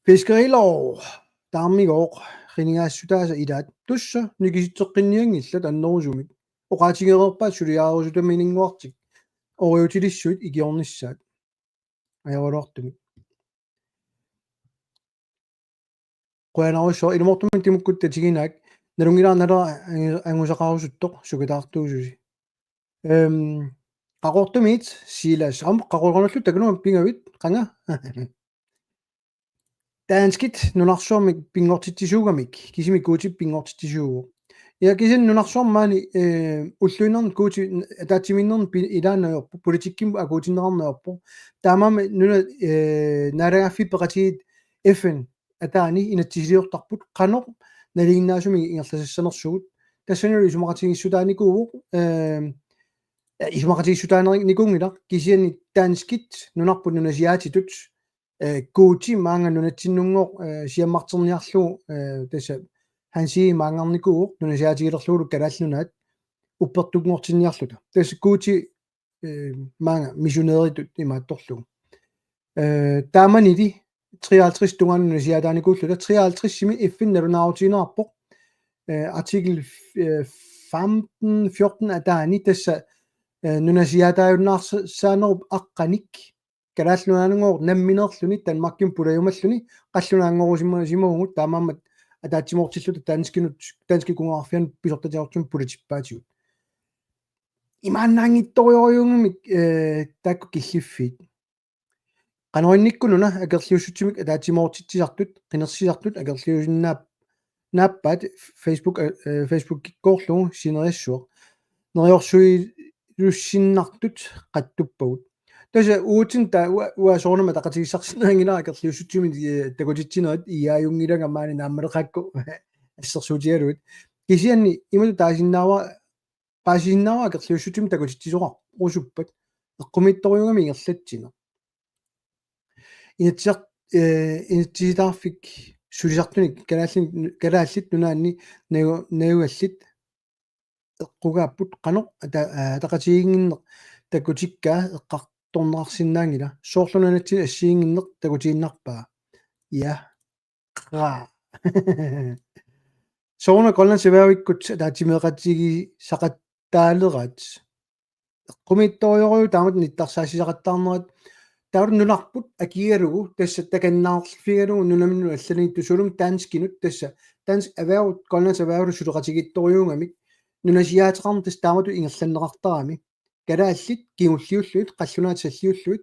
Fiskerilov taarmigooq qinigaassutaasa ilaat tussa nikisitseqqinnianngillat annerusumik. Oqaatigereerpaat suliarerusutamininnguartik orujutilissuit ikiornissaat. Ajoraluartumik. Qujanarsuaq ilumoortumik Timukkut tatiginaak nalunngilara nalera angu-, angusaqarusuttoq sukataartuususi. Ehm, Qaqortumiit Silas. Aamma Qaqortumiillu takununnga pigavit qanga. Danskit nunarsuarmik pinngortitsisuugamik, kisimi Guutip pinngortitsisuuvoq. Ja kisianni nunarsuarmi maani, eh, ulluinnarni Guuti ataatsimiinnermi pi-, ilaanni ajorpoq, politikkikkut akuutinneqarneq ajorpoq. Taamaammat nuna, eh, naalagaaffiit peqatigiit F N ataani inatsisiliortarput qanoq nalinginnaasumik ingerlasassanersugut. Tassanilu isumaqatigiissutaanikuuvoq, eh, isumaqatigiissutaanikuunngilaq kisianni danskit nunarput nunasiaatitut, eh, Guuti maanga nunatsinninngooq, eh, siammarterniarlugu, eh, tassa Hansi maanngarnikuuvoq nunasiaatigilerlugulu Kalaallit Nunaat uppertunngortinniarluta. Tassa Guuti, eh, maanga missionæritut imaattorlugu. Eh, taamanili treoghalvtreds tungaanut nunasiaataanikuulluta, treoghalvtredsimi F N nalunaarutigineqarpoq. Eh, artikel, eh, femten, fjorten ataani tassa, eh, nunasiaataajunnaarsa-, saanerup aqqanik Kalaallit Nunaanngooq nammineerluni Danmarkimut pulajumalluni qallunaanngorusimavugut taamaammat ataatsimoortilluta danskinut, danskit kunngeqarfiannut pisortatigoortumik pulatippaatsigut. Imaannaanngitsorujussuugamik, eh, taakku killiffiit. Qanoq innikkut una akerliussutsimik ataatsimoortitsisartut, qinersisartut akerliusinnaap-, naappaat Facebook, eh, Facebookikkoorlugu sineriassuaq. Neriorsuilussinnartut qattuppagut. Tassa uatsinnut taava ua-, uanga soorunami ataqatigiissarsinaanngilara akerliussutsimik, eh, takutitsinerit iiaajunngilanga maani naammaleqaakku assersuutigalugit. Kisianni imatut taasinnaavara paasisinnaavara akerliussutsimik takutitsisoqarusuppat eqqumiitsorujuugami ingerlatsineq. Inatsisar-, eh, inatsisitaarfik sulisartunik kalaallit, Kalaallit Nunaanni naju-, najugallit eqqugaapput qanoq ata-, aa, ataqatigiinnginneq takutikkaa eqqartorneqarsinnaanngila. Soorlu nunatsinni assigiinnginneq takutiinnarpaa. Ja. Qa. Sooruna Grønlands Erhvervikkut ataatsimeeqatigisaqattaaleraat. Eqqumiitsorujorujuuvoq taamatut nittarsaassisaqattaarnerat. Taava nunarput akigalugu tassa takannaarfigalugu nunaminnut allaniittut suli danskinut tassa Dansk Erhverv, Grønlands Erhverv suleqatigiitsorujuugamik nunasiaateqarneq tassa taamatut ingerlanneqartarami. Kalaallit kingulliullugit, qallunaat salliullugit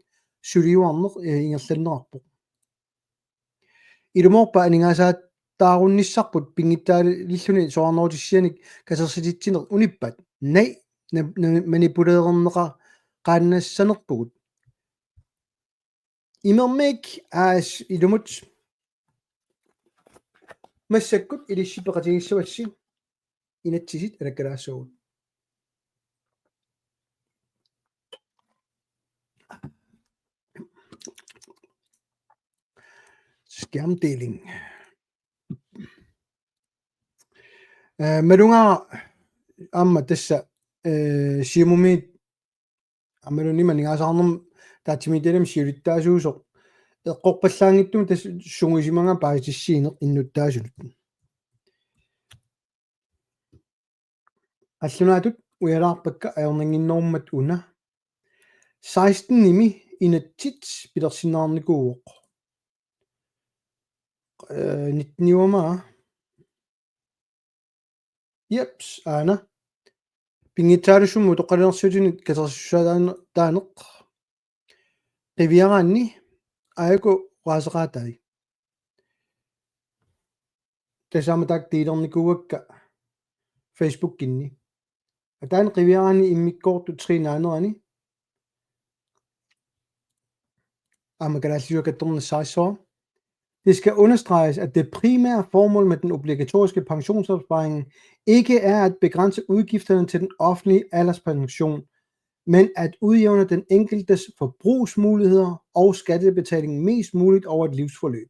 suliuarneq, eh, ingerlanneqarpoq. Ilumoorpa aningaasaataarunissarput pinngitsaalilluni soraarnerutissianik katersititsineq unippat? Nej, na-, na-, manipuleerneqaqaannassanerpugut. Imermik aas ilumut. Massakkut ilissi peqatigissavassi inatsisit alakkalaassaagut. Skærmdeling. Eh, malugaara aamma tassa, eh, Siumumiit aammalu aningaasaqarnermut ataatsimiititaliami siulittaasuusoq eqqorpallaanngitsumik tassa sungiusimagaa paasissutissiineq innuttaasunut. Qallunaatut ujalaarpakka ajornannginnerummat una. Sekstenimi inatsit pilersinneqarnikuuvoq. Eh, nitten-iuama. Jeps, aana. Pinngitsaalusumik utoqqalinersiutinik katersussaaneq. Qiviaraanni aajuku oqaaseqaatai. Tassami taakku deelernikuuakka Facebookinni. Ataani qiviaraanni immikkoortut tre naanerani. Aamma kalaallisuakattornissaarissavara. Det skal understreges, at det primære formål med den obligatoriske pensionsopsparing ikke er at begrænse udgifterne til den offentlige alderspension, men at udjævne den enkeltes forbrugsmuligheder og skattebetaling mest muligt over et livsforløb.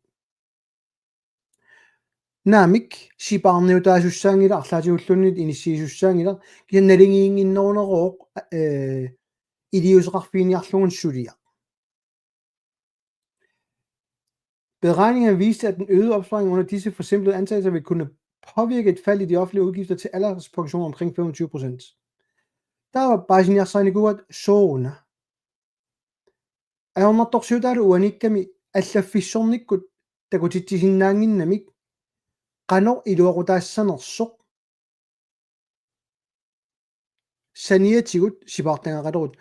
Naamik, sipaarniutaasussaanngilaq, arlaatigulluunniit inissiisussaanngilaq, kisianni naligiinnginneruneroq, øh, iliuuseqarfiginiarlugu suliaq. Beregninger viste, at den øgede opsparing under disse forsimplede antagelser vil kunne påvirke et fald i de offentlige udgifter til alderspension omkring femogtyve procent. Taava paasiniarsarinikuuaat sooruna. Ajornartorsiutaalu uaniikkami allaffissornikkut takutitsisinnaannginnamik qanoq iluaqutaassanersoq saniatigut sipaartagaqalerutta.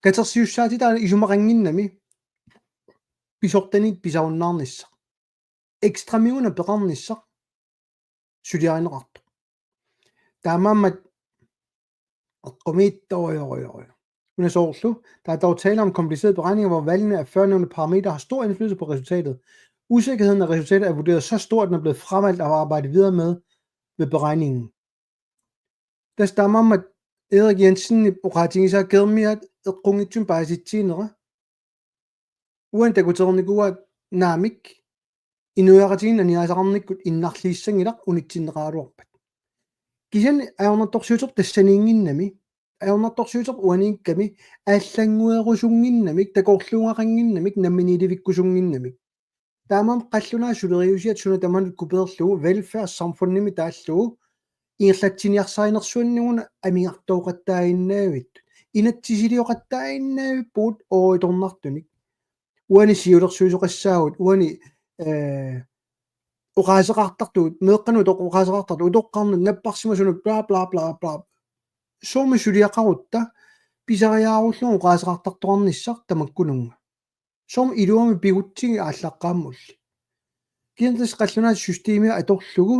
Katersisussaatitaalu isumaqannginnami pisortanit pisarunnaarnissaq. Ekstramiuna peqarnissaq suliarineqartoq. Taamaammat eqqumiitsorujorujorujoq. Una soorlu, der er dog tale om komplicerede beregninger, hvor valgene af førnævnte parametre har stor indflydelse på resultatet. Usikkerheden af resultatet er vurderet så stor, at den er blevet fravalgt at arbejde videre med ved beregningen. Tassa taamaammat Erik Jensenip oqaatigisaa Geermiaat eqqunngitsumik paasitsiinera. Uani takutereernikuuaat naamik inuiaqatigiinni aningaasaqarnikkut innarliissanngilaq unitsinneqaraluarpat. Kisianni ajornartorsiuterput tassaniinnginnami, ajornartorsiuterput uaniikkami allannguerusunnginnamik, takorluugaqannginnamik, namminiilivikkusunnginnamik. Taamaammat qallunaat suleriusiat suna tamanut kupeerlugu velfærdssamfundimi taallugu ingerlatsiniarsarinersuanniguna amigartooqattaaginnavit. Inatsisilioqattaaginnavippugut ooritornartunik. Uani siulersuisoqassaagut, uani, øh, oqaaseqartartugut, meeqqanut oq-, oqaaseqartartut, utoqqarnut, napparsimasunut, bla, bla, bla, bla. Soormi suliaqarutta, pisariaarullugu oqaaseqartartoqarnissaq tamakkununnga. Soormi iluamik pigutsigit aallaqqaammulli. Kisianni tassa qallunaat systemia atorlugu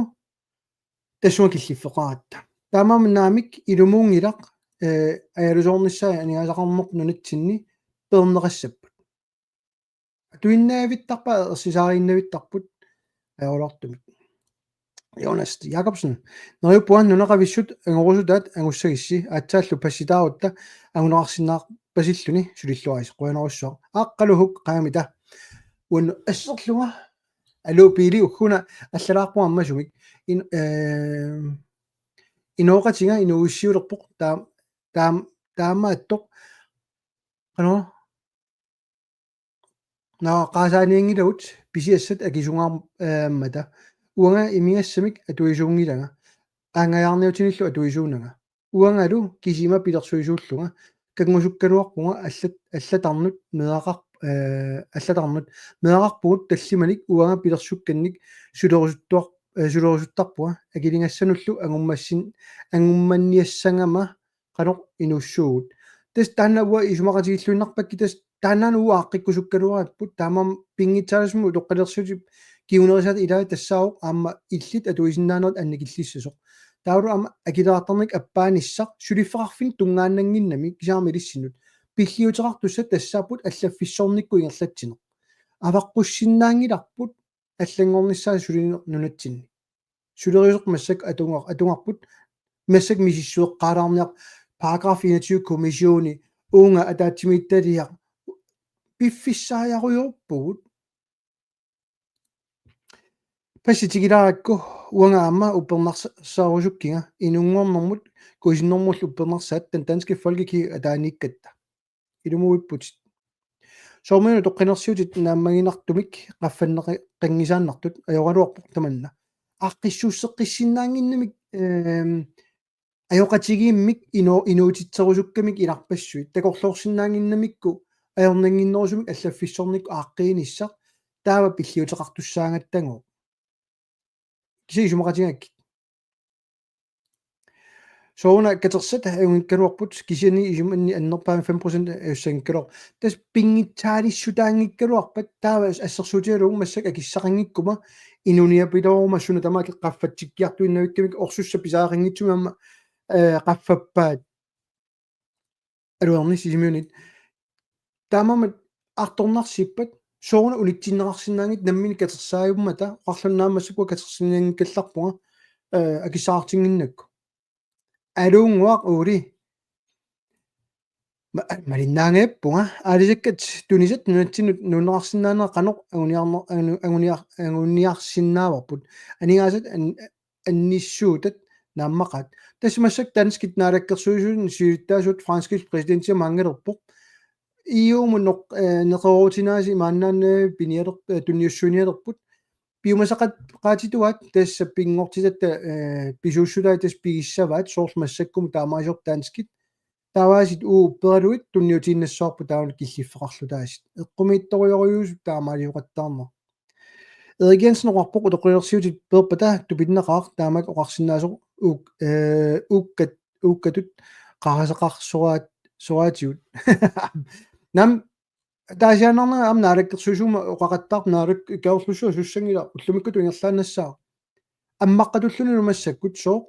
tassunga killiffeqaratta. Taamaammat naamik ilumuunngilaq, øh, ajalusoornissaa aningaasaqarnerput nunatsinni peerneqassapput. Atuinnaavittarput, ersisaariinnavittarput, ajoraluartumik. Jonas Jakobsen. Neriuppunga nunaqavissut angorusutaat angussagissi, aatsaallu passitaarutta anguneqarsinnaarpasilluni sulilluaritsi, qujanarsuaq. Aqqaluhuk qaamita. Uannut asserlunga. Aluu Piili, ugguna allalaarpunga ammasumik. In-, øh, inooqatiga inuuissiulerpoq taam-, taam-, taamaattoq. Qanoq? Naaqaasaanianngilagut pisiassat akisugaarmata. Uanga imigassamik atuisuunngilanga. Aanngajaarniutinillu atuisuunanga. Uangalu kisima pilersuisuullunga. Kanngusukkaluarpunga allat-, allatarnut meeraqar-, øh, allatarnut meeraqarpugut tallimanik uanga pilersukkannik sulerusuttuar-, øh, sulerusuttarpunga. Akiligassanullu angummassin-, angummanniassagama qanoq inuussuugut. Tassa taanna uanga isumaqatigilluinnarpakkit, tassa taannaana uanga aaqqikkusukkaluarparput, taamaammat pinngitsaaliisumik utoqqalinersiutip kingunerisaata ilaat tassaavoq aamma illit atuisinnaanerit annikillissasoq. Taavalu aamma akileraartarneq appaanissaq suliffeqarfinnut tunngaannannginnami kisianni ilissinnut. Pilliuteqartussat tassaapput allaffissornikkut ingerlatsineq. Avaqqussinnaanngilarput allanngornissaa sulineq nunatsinni. Suleriuseq massakkut atugar-, atugarput, massakkut misissueqqaalaarniarpoq, paragraf enogtyve kommissioni, uunga ataatsimiititaliaq, piffissaajarujoorpugut. Passi tikilaarakku, uanga aamma uppernarsarusukkiga, inunngornermut kuisinnermullu uppernarsaat, den danske folkekirke ataaniikkatta. Ilumuuipputit. Soormiuna utoqqalinersiutit naammaginartumik qaffanneqanngisaannartut ajoraluarpoq tamanna. Aaqqissuusseqqissinnaannginnamik, ehm, ajoqatigiimmik ino-, inuutitserusukkamik ilarpassuit. Takorloorsinnaannginnamikku ajornannginnerusumik allaffissornikkut aaqqiinissaq taava pilliuteqartussaagattagooq. Kisianni isumaqatigakkit. Sooruna katersat ajunngikkaluarput kisianni isumanni annerpaamik fem procent ajussanngikkaluarput. Tassa pinngitsaaliissutaanngikkaluarpat taava as-, assersuutigalugu massakkut akissaqanngikkuma inuniapilooruma suna tamaat qaffatsikkiartuinnavikkamik orsussat pisariaqanngitsumik aamma eh, qaffappaat. Aluarni Sisimiunit. Taamaammat artornarsiippat sooruna unitsinneqarsinnaanngitsoq nammineq katersaajummata, oqarlunnaammassakku katersinnaanngikkallarpunga, eh, akissaqartinnginnakku. Aluunnguaq Uuli. Ma-, malinnaanngippunga. Aalisakkat tunisat nunatsinnut nuunneqarsinnaanera qanoq anguniarne-, angu-, anguniar-, anguniarsinnaavarput. Aningaasat an-, annissuutat naammaqaat. Tassa massakkut danskit naalakkersuisuinit siulittaasuat franskit præsidentiamut angalerpoq. E U-mut noq-, eh, neqeroorutinaasi imaannaannaq pinialer-, eh, tunniussuinialerput. Piumasaqaat-, qaatituaat tassa pinngortitatta, eh, pisuussutaat tassa pigissavaat soorlu massakkumut taamaasiorput danskit. Taavaasit uagut upperaluit tunniutiinnassavarput taamani killiffeqarlutaasut. Eqqumiitsorujussuuvoq taamaalioqattaarneq. Erik Jensen oqarpoq utoqqalinersiutit peerpata tupinnaqaaq taamaak oqarsinnaasoq uuk-, eh, uukkat-, uukkatut qarasaqarsoraat-, soraatigut. Naamik taasiaannarnanga aamma naalakkersuisuumik oqaqattaarpoq Naalak-, Kangerlussuaq sussanngilaq ullumikkutut ingerlaannassaaq. Ammaqqatullunilu massakkut sooq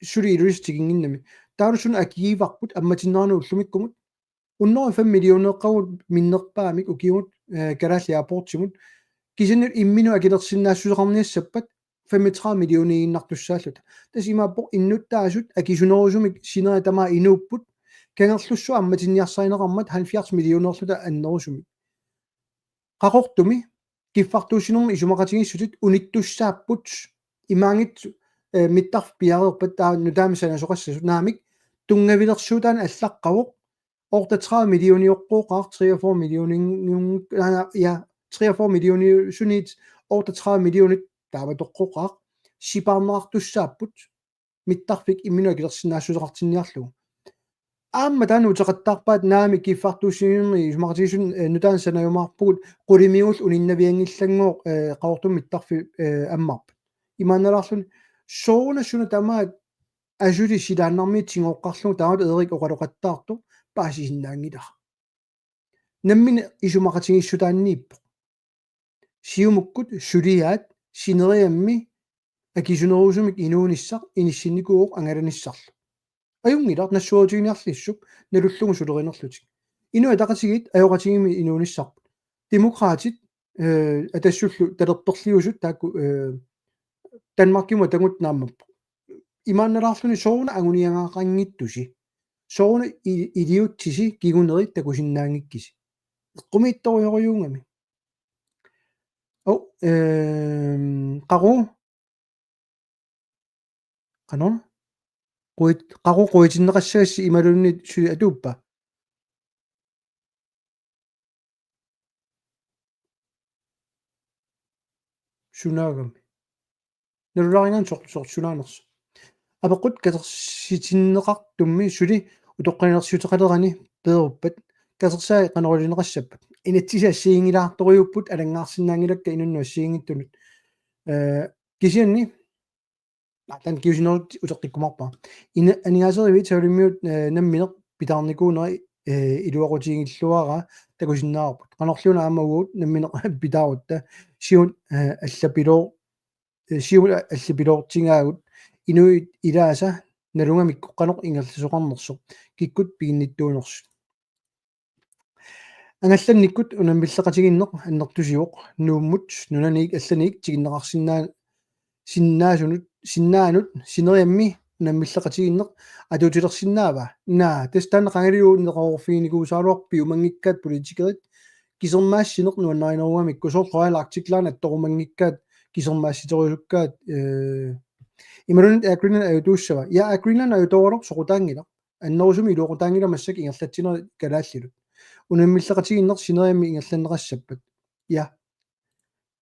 suli Ilulissat tikinnginnami. Taavalu suna akigivarput ammatinnerani ullumikkumut. Hundrede og fem millioneeqqagut minnerpaamik ukiumut, eh, Kalaallit Airportsimut. Kisianni imminut akilersinnaassuseqarniassappat femogtredive millioniinnartussaalluta. Tassa imaappoq innuttaasut akisunerusumik sinerit tamaat inuupput. Kangerlussuaq ammatinniarsarineqarmat halvfjerds millioneerluta annerusumik. Qaqortumi kiffartuussinermi isumaqatigiissutit unittussaapput imaanngitsoq, eh, mittarfik piareerpat taava nutaamik sanasoqassasut naamik tunngavilersuutaannik allaqqavoq otteogtredive millioneqqooqaaq, treogfyrre millionin-, ja, treogfyrre millionisuniit otteogtredive millionit taamatoqqooqaaq sipaarneqartussaapput. Mittarfik imminut akilersinnaassuseqartinniarlugu. Aamma taanna uteqattaarpaat naamik kiffartuussinermi isumaqatigiissutit, eh, nutaanik sanajumaarpugut qulimiguullutik uninnavianngillanngooq, eh, Qaqortumi mittarfik, eh, ammarpat. Imaannalaarluni sooruna suna tamaat asuli silaannarmiit tigooqqaarlugu taamatut Erik oqaloqattaartoq paasisinnaanngilara. Nammineq isumaqatigiissutaanniippoq. Siumukkut suliaat sineriammi akisunerusumik inuunissaq inissinnikuuvoq angalanissarlu. Ajunngilaq nassuerutiginiarlissuk nalullugu sulerinerlutik. Inuit Ataqatigiit ajoqatigiimmik inuunissarput. Demokraatit, eh, Atassullu talerperliusut taakku, eh, Danmarkimut atagut naammappoq. Imaannalaarluni sooruna anguniagaqanngitsusi. Sooruna i-, iliutsisi kinguneri takusinnaanngikkisi. Eqqumiitsorujorujuugami. Ov, ehm, qaqu. Qanoq? Quit-, qaqu quitinneqassagassi imaluunniit suli atuuppa? Sunaagami. Nalulaarinngaanniit sor-, sor-, sunaanersoq. Apeqqut katersitinneqartummi suli utoqqalinersiuteqalerani peeruppat katersaat qanoq iliorneqassappat. Inatsisit assigiinngilaartorujuupput alanngaarsinnaanngilakka inunnut assigiinngitsunut. Eh, kisianni, aa, taanna kingusinnerusukkut uteqqikkumaarpara. Ina-, aningaaseriviit Savalimmiut, eh, nammineq pitaarnikuuneri, eh, iluaqutigilluaraa takusinnaavarput. Qanorliuna aamma uagut nammineq pitaarutta siun, eh, allapiloo-, eh, siumut a-, allipiloortigaagut inuit ilaasa nalugamikku qanoq ingerlasoqarnersoq kikkut piginnittuunersut. Angallannikkut unammilleqatigiinneq annertusivoq Nuummut nunaniit allaniit tikinneqarsinnaa-, sinnaasunut, sinnaanut sineriammi unammilleqatigiinneq atuutilersinnaava? Naa, tassa taanna qangali neqeroorfiginikuusaraluarpoq piumanngikkaat politikerit kisermaassineq nuannarinerugamikku soorlu Royal Arctic Line attorumanngikkaat kisermaassiterusukkaat, eh, imaluunniit Air Greenland ajutuussava. Ja, Air Greenland ajutooraluarpoq soqutaanngilaq. Annerusumik iluaqutaanngilaq massakkut ingerlatsinerit kalaallinut. Unammilleqatigiinneq sineriammi ingerlanneqassappat. Ja.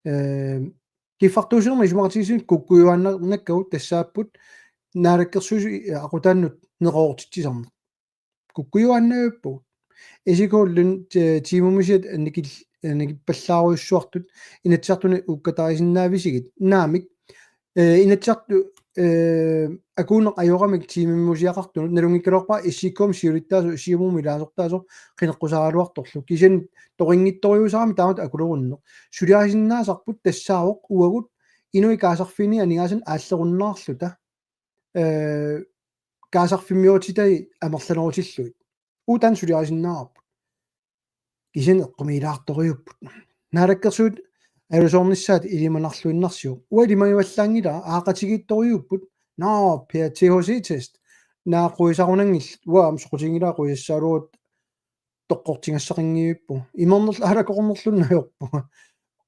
Ehm, kiffartuussinermi isumaqatigiissutit kukkujuaannarnakkagut tassaapput naalakkersuisut, eh, aqutaannut neqeroortitsisarneq. Kukkujuaannavippugut. Isikkullun, eh, tiimimmusiat annikil-, annikippallaarujussuartut Inatsisartuni uukkatarisinnaavisigit. Naamik, eh, Inatsisartut, eh, akuuneq ajoramik tiimimmusiaqartunut nalunngikkaluarpara S I K-mi siulittaasoq, Siumumi ilaasortaasoq qineqqusaaraluartorlu. Kisianni toqinngitsorujussuusarami taamatut akulerunneq. Suliarisinnaasarput tassaavoq uagut inuit kaasarfiini aningaasanik aallerunnaarluta. Eh, kaasarfimmiuutitai amerlanerutillugit. Uagut taanna suliarisinnaavarput. Kisianni eqqumiilaartorujuupput. Naalakkersuisut alusoornissaat ilimanarluinnarsiuk. Uanga ilimagivallaanngilara, aaqatigiittorujuupput. Nå, P R T H C-test. Naak quisarunanngillat, uanga aamma soqutiginngilara quisassagaluarutta toqqortigassaqanngivippunga. Imernerlu aalakoornerlunnik ajorpunga.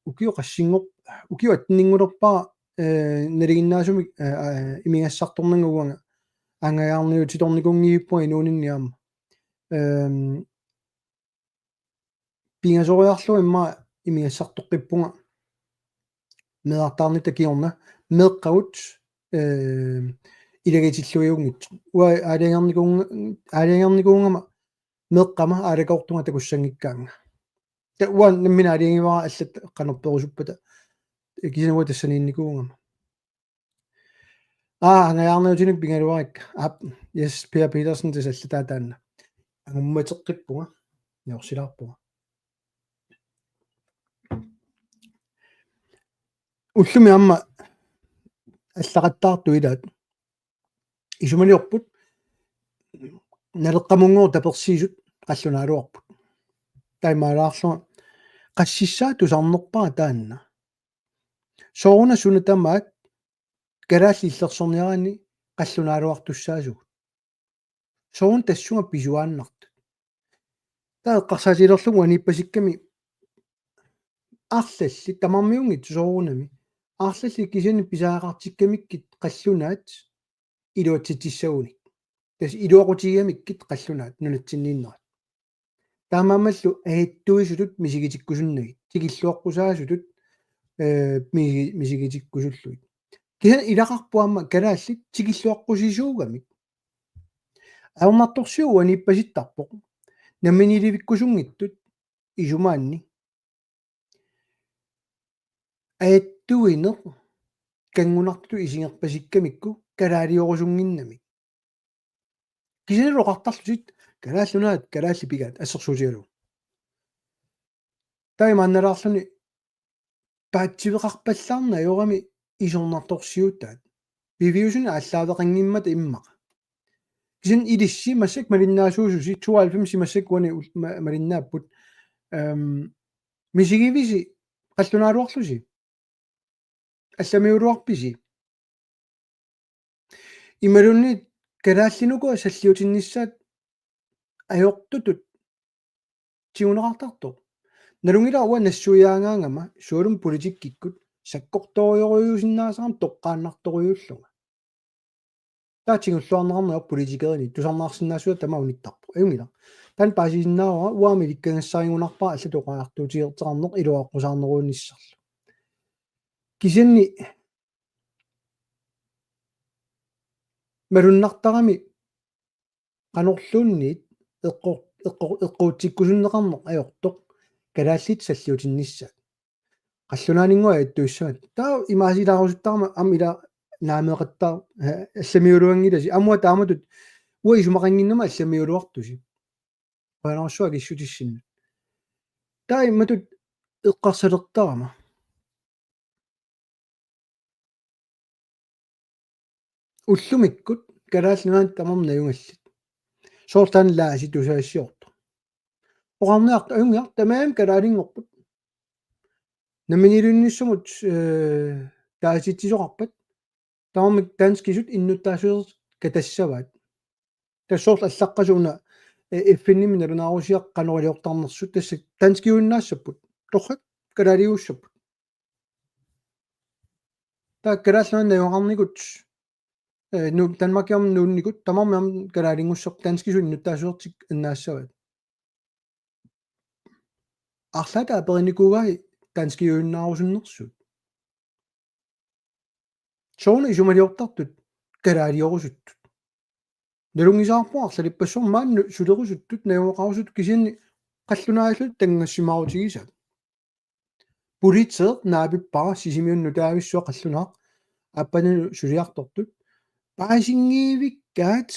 Ukiut qassinngor-, ukiut attenninngulerpara, eh, nalinginnaasumik, eh, eh, imigassartornanga uanga angajaarniutitornikuunngivippunga inuuninni aamma. Ehm, pingasoriarlugu immaqa imigassartoqqippunga meerartaarnitta kingorna meeqqagut, eh, ilagitilluiunngitsut. Uanga aalajangernikuunga-, aalajangernikuugama meeqqama aalakoortunga takussanngikkaannga. Taava uanga nammineq aalajangivara allat qanoq perusuppata. Kisianni uanga tassaniinnikuugama. Aa, angajaarniutinik pigaluarakku. Aap, yes, Per Petersen tassa allataa taanna. Angummateqqippunga, niorsilaarpunga. Ullumi aamma allaqattaartut ilaat. Isumaliorput Naleqqamunngooq tapersiisut qallunaaluarput. Taamaalaarlunga qassissaa tusarnerpara taanna. Sooruna suna tamaat kalaallit illersorniaraanni qallunaaluartussaasugut. Sooruna tassunga pisuaannartut. Taava eqqarsaatigilerlugu uaniippasikkami arlallit tamarmiunngitsut soorunami. Arlallit kisianni pisariaqartikkamikkit qallunaat iluatsitsissagunik. Tassa iluaqutigigamikkit qallunaat nunatsinniinnerat. Taamaammallu ajattuisutut misigitikkusunnagit, tikilluaqqusaasutut, eh, misi-, misigitikkusullugit. Kisianni ilaqarpoq aamma kalaallit tikilluaqqusisuugamik. Ajornartorsiut uaniippasittarpoq. Namminiilivikkusunngitsut isumaanni. Ajattuineq kanngunartutut isigerpasikkamikku kalaaliorusunnginnamik. Kisianni oqartarlutik Kalaallit Nunaat kalaallit pigaat assersuutigalugu. Taamaannalaarluni paatsiveqarpallaarneq ajorami isornartorsiutaat. Piviusunik aallaaveqanngimmata immaqa. Kisianni ilissi massakkut malinnaasuususi, tooghalvfems massakkut uani ul-, ma-, malinnaapput. Ehm, misigivisi qallunaaluarlusi? Allamiuluarpisi? Imaluunniit kalaallit nukua salliutinnissaat ajortutut tiguneqartartoq. Nalunngilara uanga nassuiaagaangama sualummik politikkikkut sakkortoorujussuusinnaasarama toqqaannartorujuullunga. Taava tigulluarneqarneq aamma politikerini tusarnaarsinnaassusaa tamaat unittarpoq. Ajunngilaq. Taanna paasisinnaavara uanga ilikkagassarigunarpara allatut oqariartuutigeqaarneq iluaqqusaarneruunissarlu. Kisianni malunnartarami qanorluunniit eqqu-, eqqu-, eqquutsikkusunneqarneq ajortoq kalaallit salliutinnissaat. Qallunaaninnguaq ajattuissavat. Taava imaasilaarusuttarama aamma ila naameeqattaar-, eh, allamiuluanngilasi. Aamma taamatut uanga isumaqannginnama allamiuluartusi. Qujanarsuaq akissutissinnut. Taava imatut eqqarsalertarama. Ullumikkut Kalaallit Nunaanni tamarmik najugallit. Soorlu taanna Laasi tusagassiortoq. Oqarniarta-, ajunngilaq, tamarmik kalaalinngorput. Namminiilivinnissamut, eh, taasitsisoqarpat. Tamarmik danskisut innuttaassuseq katassavaat. Tassa soorlu allaqqasut una, eh, F N-imi nalunaarusiaq qanoq iliortarnersut tassa danskiuinnaassapput. Torrak kalaaliuussapput. Taava Kalaallit Nunaanni najugaqarnikut, eh, nu-, Danmarkimi nuunnikut, tamarmik aamma kalaalinngussapput danskisut innuttaassusertik annaassavaat. Arlaata aperinikuugai danskiuinnaarusunnersut. Sooruna isumaliortartut kalaaliorusuttut. Nalunngisaqarpunga arlalippassuarni maani sulerusuttut, najugaqarusuttut kisianni qallunaallutik tanngassimaarutigisaat. Politeeq naapippara Sisimiuni nutaavissua qallunaaq aappannganut suliartortut. Paasinngivikkaat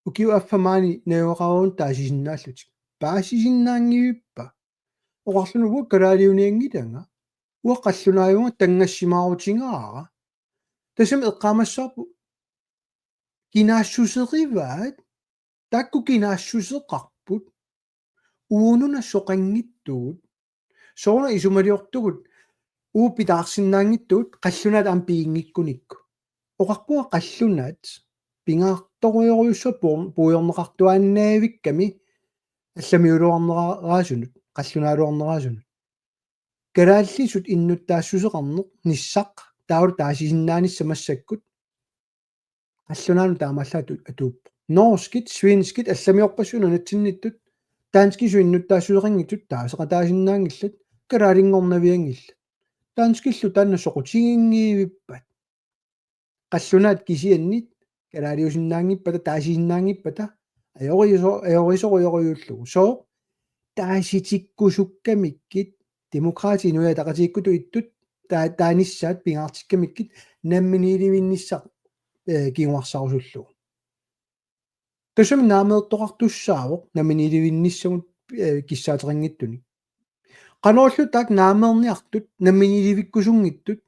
ukiup affaa maani najugaqarunik taasisinnaallutik. Paasisinnaanngivippa? Oqarluni uanga kalaaliunianngilanga. Uanga qallunaajunga tanngassimaarutigaara. Tassami eqqaamassavarput Kinaassuserivaat, taakku kinaassuseqarput, uununa soqanngitsugut, sooruna isumaliortugut, uagut pitaarsinnaanngitsugut, qallunaat aamma piginngikkunikku. Oqarpunga qallunaat, pingaartorujorujussuaq puu-, puigorneqartuaannaavikkami, allamiuluarneraasunut, qallunaaluarneraasunut. Kalaallisut innuttaassuseqarneq nissaq taavalu taasisinnaanissaq massakkut qallunaanut taamaallaat atu-, atuuppoq. Norskit, svenskit allamiorpassuit nunatsinniittut, danskisut innuttaassuseqanngitsut taaseqataasinnaanngillat, kalaalinngornavianngillat. Danskillu taanna soqutiginngivippat? Qallunaat kisianni kalaaliusinnaanngippata, taasisinnaanngippata, ajoriso-, ajorisorujorujussuullugu. Sooq? Taasitikkusukkamikkit, Demokraatit, Inuit Ataqatigiikkutut ittut, taa-, taanissaat pingaartikkamikkit, namminiilivinnissaq, eh, kinguarsarusullugu. Tassami naameertoqartussaavoq namminiilivinnissamut, eh, kissaateqanngitsunik. Qanorlu taakku naameerniartut namminiilivikkusunngitsut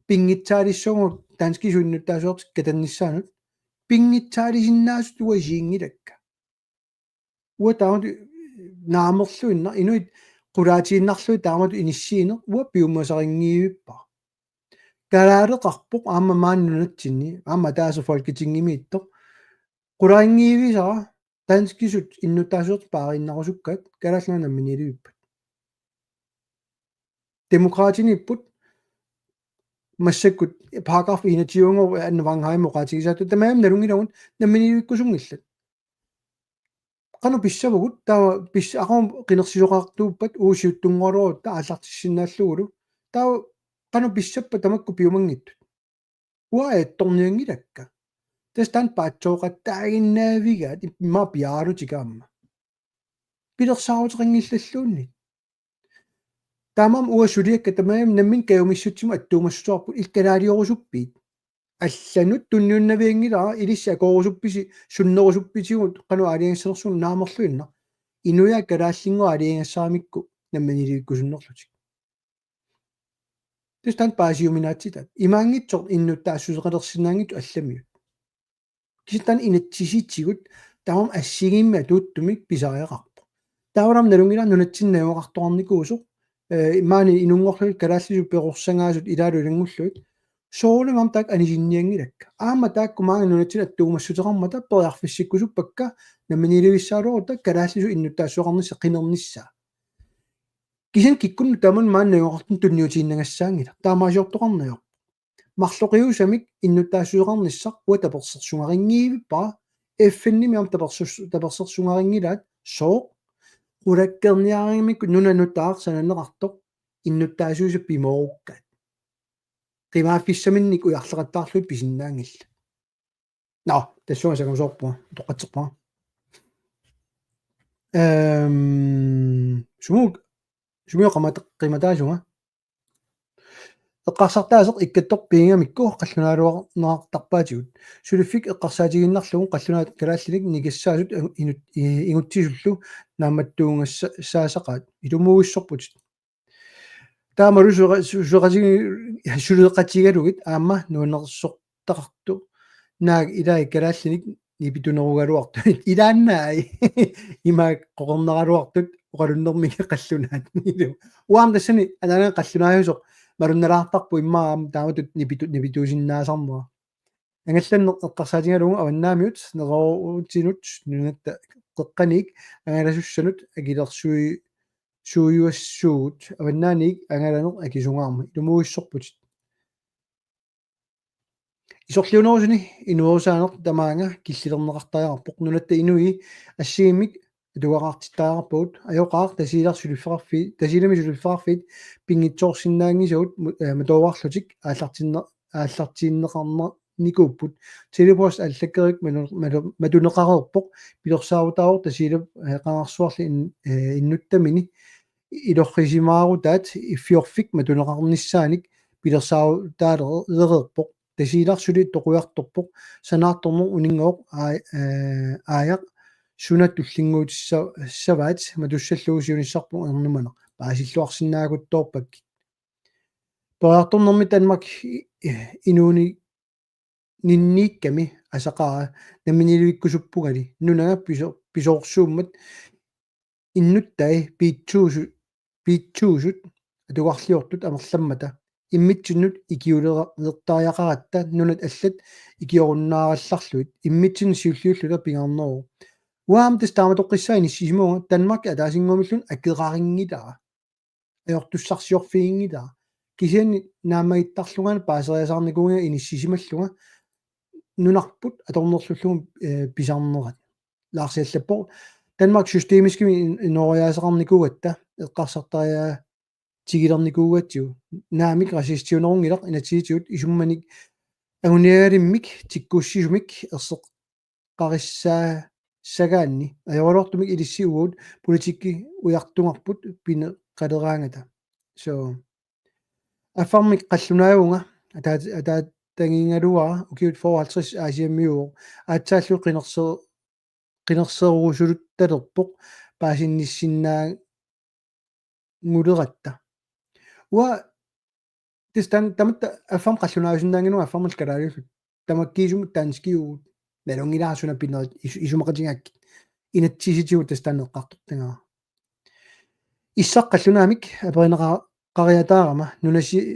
pinngitsaalissagutsigu danskisut innuttaasuartik katannissaannut, pinngitsaalisinnaasut uanga isiginngilakka. Uanga taamatut naamerluinnaq, inuit qulaatiinnarlugit taamatut inissiineq uanga piumasarinngivippara. Kalaaleqarpoq aamma maani nunatsinni, aamma ataaseq Folketingimiittoq. Qularinngivisara danskisut innuttaasuartik paariinnarusukkaat, kalaallit namminiilivippat? Demokraatiniipput massakkut paragraf enogtyve-nngooq Ane Wangeimip oqaatigisaatut, tamarmik nalunngilagut namminiilivikkusunngillat. Qanoq pissavagut, taava pis-, aqagu qinersisoqartuuppat uagut siuttunngoraluarutta aallartissinnaallugulu. Taava qanoq pissappat tamakku piumanngitsut? Uanga ajattornianngilakka. Tassa taanna paatsooqattaaginnaavigaat immaqa piaarutigaamma. Pilersaaruteqanngillalluunniit. Taamaammat uanga suliakka tamarmik nammineq kajumissutsimut attuumassuteqarput, illit kalaaliorusuppit? Allanut tunniunnavianngilara, ilissi akoorusuppisi, sunnerusuppisigut, qanoq aalajangissanersugut naamerluinnaq. Inuiaat kalaallinngooq aalajangissaramikku namminiilivikkusunnerlutik. Tassa taanna paasiuminaatsitaat. Imaanngitsoq innuttaassuseqalersinnaanngitsut allamiut. Kisianni taanna inatsisitigut tamarmik assigiimmik atuuttumik pisariaqarpoq. Taavalu aamma nalunngilara nunatsinni najugaqartoqarnikuusoq, eh, maani inunngorlugit kalaallisut peqorsangaasut ilaalu ilanngullugit. Soorunami aamma taakku anisinnianngilakka. Aamma taakku maani nunatsinni attuumassuteqarmata periarfissikkusuppakka, namminiilivissagaluarutta kalaallisut innuttaassuseqarnissaq qinernissaa. Kisianni kikkunnut tamanut maani najugaqartunut tunniutiinnagassaanngilaq. Taamaasiortoqarneq ajorpoq. Marloqiusamik innuttaassuseqarnissaq uanga tapersersungarinngivippa? F N-imi aamma tapersus-, tapersersungarinngilaat, sooq? Qulakkeerniaramikku nunap nutaaq sananeqartoq innuttaassuseq pimoorukkaat. Qimaaffissaminnik ujarleqattaarlugit pisinnaanngillat. Nå, tassunga sangusoorpunga, utoqqatserpunga. Ehm, sumut, sumut qimata-, qimataasunga. Eqqarsartaaseq ikkattoq pigingamikku qallunaaluarneqartarpaatigut. Suliffik eqqarsaatigiinnarlugu qallunaat kalaallinik nikassaasut inut-, i-, ingutsisullu naammattuugassaasaqaat. Ilumuuissorputit. Taamalu suleqa-, su-, suleqatigi-, suleqatigalugit aamma nuannersortaqartoq. Naak ilai kalaallinik nipitunerugaluartut. Ilaannaai. Imaak qoqorneraluartut oqalunnermik qallunaat. Uanga tassani anaanaga qallunaajusoq malunnalaartarpoq immaqa aamma taamatut nipitu-, nipituusinnaasarnera. Angallanneq eqqarsaatigalugu avannaamiut, nererusutsinnut, nunatta qeqqaniit angalasussanut akilersui-, suiuassuugut, avannaaniit angalaneq akisungaarmat. Ilumuuissorputit. Isorliunerusuni inuerusaaneq tamaanga killilerneqartariaqarpoq, nunatta inui assigiimmik atugaqartittariaqarpagut, ajoqaaq Tasiilaq suliffeqarfii-, Tasiilami suliffeqarfiit pinngitsoorsinnaanngisagut mu-, eh, matoorarlutik aallartinne-, aallartiinneqarnikuupput. Telepost allakkerik manu-, manu-, matuneqareerpoq, pilersaarutaavoq Tasiilap, eh, qangarsuarli in-, eh, innuttamini ilorrisimaarutaat iffiorfik matuneqarnissaanik pilersaarutaalereerpoq. Tasiilaq suli toqujartorpoq, sanaartorneq uninngooq aa-, eh, aajaq suna tullinnguutissa-, savaat matussallugu siunissarput ernumaneq. Paasilluarsinnaaguttoorpakkit. Periartornermi Danmark i-, i-, inuuni-, ninniikkami asaqaara namminiilivikkusuppungali nunanga piso-, pisoorsuummat innuttai piitsuusu-, piitsuusut atugarliortut amerlammata immitsinnut ikiuleqa-, -lertariaqaratta nunat allat ikiorunnaarallarlugit immitsinnut siulliulluta pingaarneruvoq. Uanga tassa taamatoqqissaaq inissisimavunga Danmark ataasinnguamilluunniit akerarinngilara. Ajortussarsiorfiginngilara. Kisianni naammagittarlunga paaseriasaarnikuuvunga inissisimallunga nunarput atornerlullugu, eh, pisarnerat. Laarsiallappoq Danmark systemiskimik in-, inooriaaseqarnikuugatta eqqarsartariaatigilernikuugatsigu. Naamik racistiunerunngilaq inatsisitigut isummanik anguniagalimmik tikkussisumik erseqqarissaassagaanni. Ajoraluartumik ilissi uagut politikki ujartugarput pineqaleraangata. So, affarmik qallunaavunga ataat-, ataatangigaluara ukiut fyrre halvtreds Aasiammiuuvoq. Aatsaallu qinerse-, qinerseruusuluttalerpoq paasinnissinnaannguleratta. Uanga tassa taanna tamatta affarmik qallunaajusinnaannginnama affarmik kalaaliulluta. Tamakkiisumik danskiuvugut. Nalunngilara suna pinerit is-, isumaqatigaakkit. Inatsisitigut tassa taanna eqqartortagara. Issaq qallunaamik aperineqa-, -qariataarama nunasi-,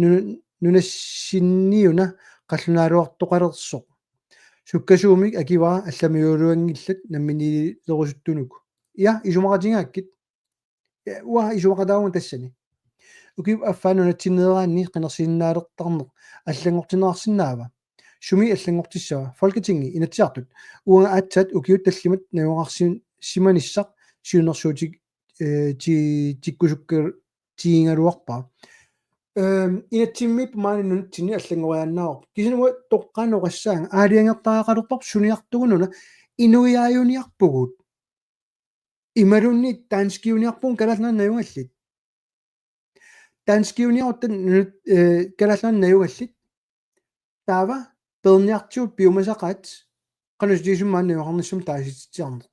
nuna-, nunassinniuna qallunaaluartoqalersoq. Sukkasuumik akivara allamiugaluanngillat namminiilerusuttunuku. Ja, isumaqatigaakkit. Ja, uanga isumaqataavunga tassani. Ukiup affaa nunatsinneeraanni qinersinnaalertarneq allanngortinneqarsinnaava? Sumi allanngortissava? Folketingi, Inatsisartut. Uanga aatsaat ukiut tallimat najugaqarsi-, -simanissaq siunnersuutik, eh, ti-, tikkusukka-, tigigaluarpara. Ehm, inatsimmi maani nunatsinni allanngoriaannaavarput. Kisianni uanga toqqaannaq oqassaanga. Aalajangertariaqalerparput suniartugununa inuiaajuniarpugut. Imaluunniit danskiuniarpugut Kalaallit Nunaanni najugallit. Danskiuniarutta nunat, eh, Kalaallit Nunaanni najugallit. Taava peerniartigut piumasaqaat qanoq ilisimmaanna najugaqarnissumik taasititsiarneq.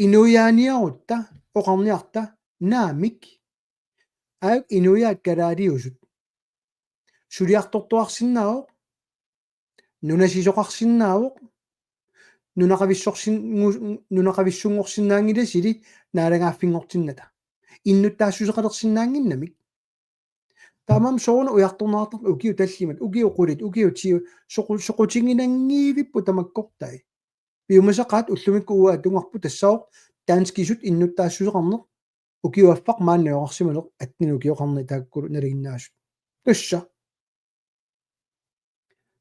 Inuiaaniarutta oqarniarta naamik. Aajuku inuiaat kalaaliusut. Suliartortuarsinnaavoq. Nunasisoqarsinnaavoq. Nunaqavissorsin-, ngu-, nunaqavissunngorsinnaanngilasili naalagaaffinngortinnata. Innuttaassuseqalersinnaannginnamik. Taamaammat sooruna ujartorneqartarpa ukiut tallimat, ukiut qulit, ukiut ti-, soqu-, soqutiginanngivipput tamakkortai. Piumasaqaat ullumikkut uagut atugarput tassaavoq danskisut innuttaassuseqarneq ukiup affaq maani najugaqarsimaneq atten ukioqarneq taakkulu nalinginnaasut. Tassa.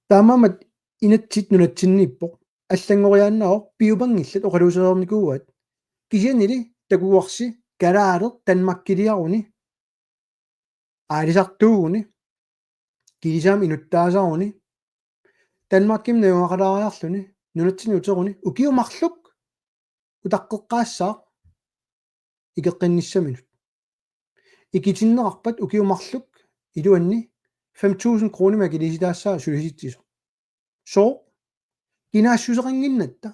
Taamaammat inatsit nunatsinniippoq. Allanngoriaannaavoq piumanngillat oqaluusereernikuuaat. Kisiannili takuarsi kalaaleq Danmarkiliaruni. Aalisartuuguni. Kiisaami inuttaasaruni. Danmarkimut najugaqalaariarluni. Nunatsinni uteruni. Ukiut marluk. Utaqqeqqaassaaq. Ikeqqinnissaminut. Ikitinneqarpat ukiut marluk. Iluanni. Fem tusind kroner akiliisitaassaaq sulisitsisut. Sooq? Kinaassuseqannginnatta.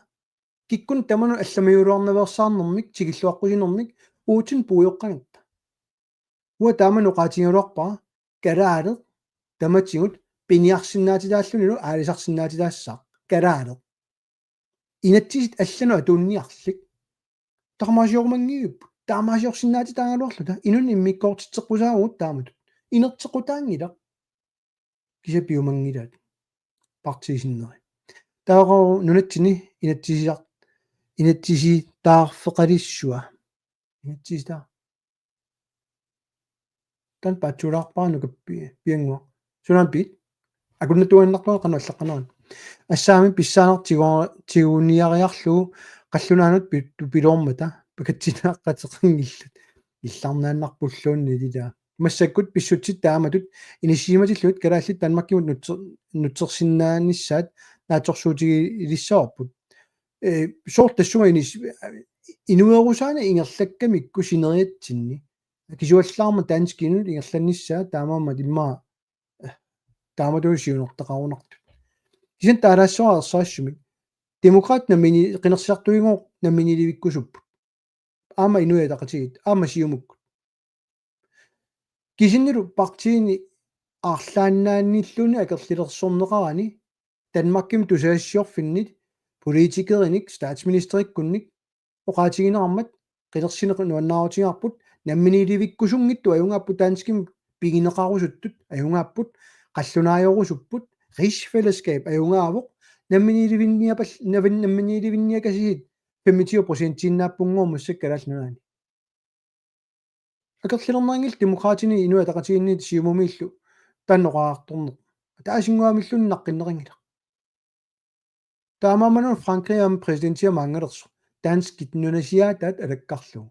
Kikkunnit tamanut allamiugaluarnaveersaarnermik, tikilluaqqusinermik, uatsinnut puioqqagatta. Uanga taama oqaatigigaluarpara, kalaaleq, tamatigut, piniarsinnaatitaallunilu, aalisarsinnaatitaassaaq, kalaaleq. Inatsisit allanut atuunniarlik. Taamaasiorumanngivipput, taamaasiorsinnaatitaagaluarluta, inunnut immikkoortitseqqusaavugut taamatut. Inerteqqutaanngilaq. Kisianni piumanngilaat partiit sinneri. Taava nunatsinni inatsisisar-, inatsisitaarfeqalissua. Inatsisita-, taanna paatsuulaarpara nukappi-, piannguaq. Sunaana piit? Akunnattuaannarpunga qanoq allaqqanerani. Assaammi pissaanartigu-, tiguniariarlugu qallunaanut pi-, piloormata pakatsinaaqqateqanngillat. Illarnaannarpulluunniit ilaa. Massakkut pissutsit taamatut inissisimatillugit kalaallit Danmarkimut nutser-, nutsersinnaanissaat naatsorsuutigilissavarput. Eh, soorlu tassunga inis-, inuerusaaneq ingerlakkamikku sineriatsinni. Akisuallaarmat danskinut ingerlannissaa taamaammat immaqa, eh, taamatut siunertaqarunartut. Kisianni taalaassuara ersarissumik. Demokraatit nammini-, qinersisartuugooq namminiilivikkusupput. Aamma Inuit Ataqatigiit, aamma Siumukkut. Kisiannilu partiini arlaannaanniilluunniit akerlilersorneqarani Danmarkimi tusagassiorfinnit politikerinik statsministerikkunnik oqaatigineqarmat qinersineq nuannaarutigaarput, namminiilivikkusunngitsut ajugaapput, danskimik pigineqarusuttut ajugaapput, qallunaajorusupput, rigsfællesskab ajugaavoq, namminiilivinniapal-, navin-, namminiilivinniakasiit femogtyve procentiinnaappunngooq massakkut Kalaallit Nunaanni. Akerlilerneqanngillat Demokraatini, Inuit Ataqatigiinni, Siumumiillu taanna oqariartorneq. Ataasinnguamilluunniit naqqinneqanngilaq. Taamaammat una Frankrig aamma præsidentia maanngalersoq. Danskit nunasiaataat alakkarlugu.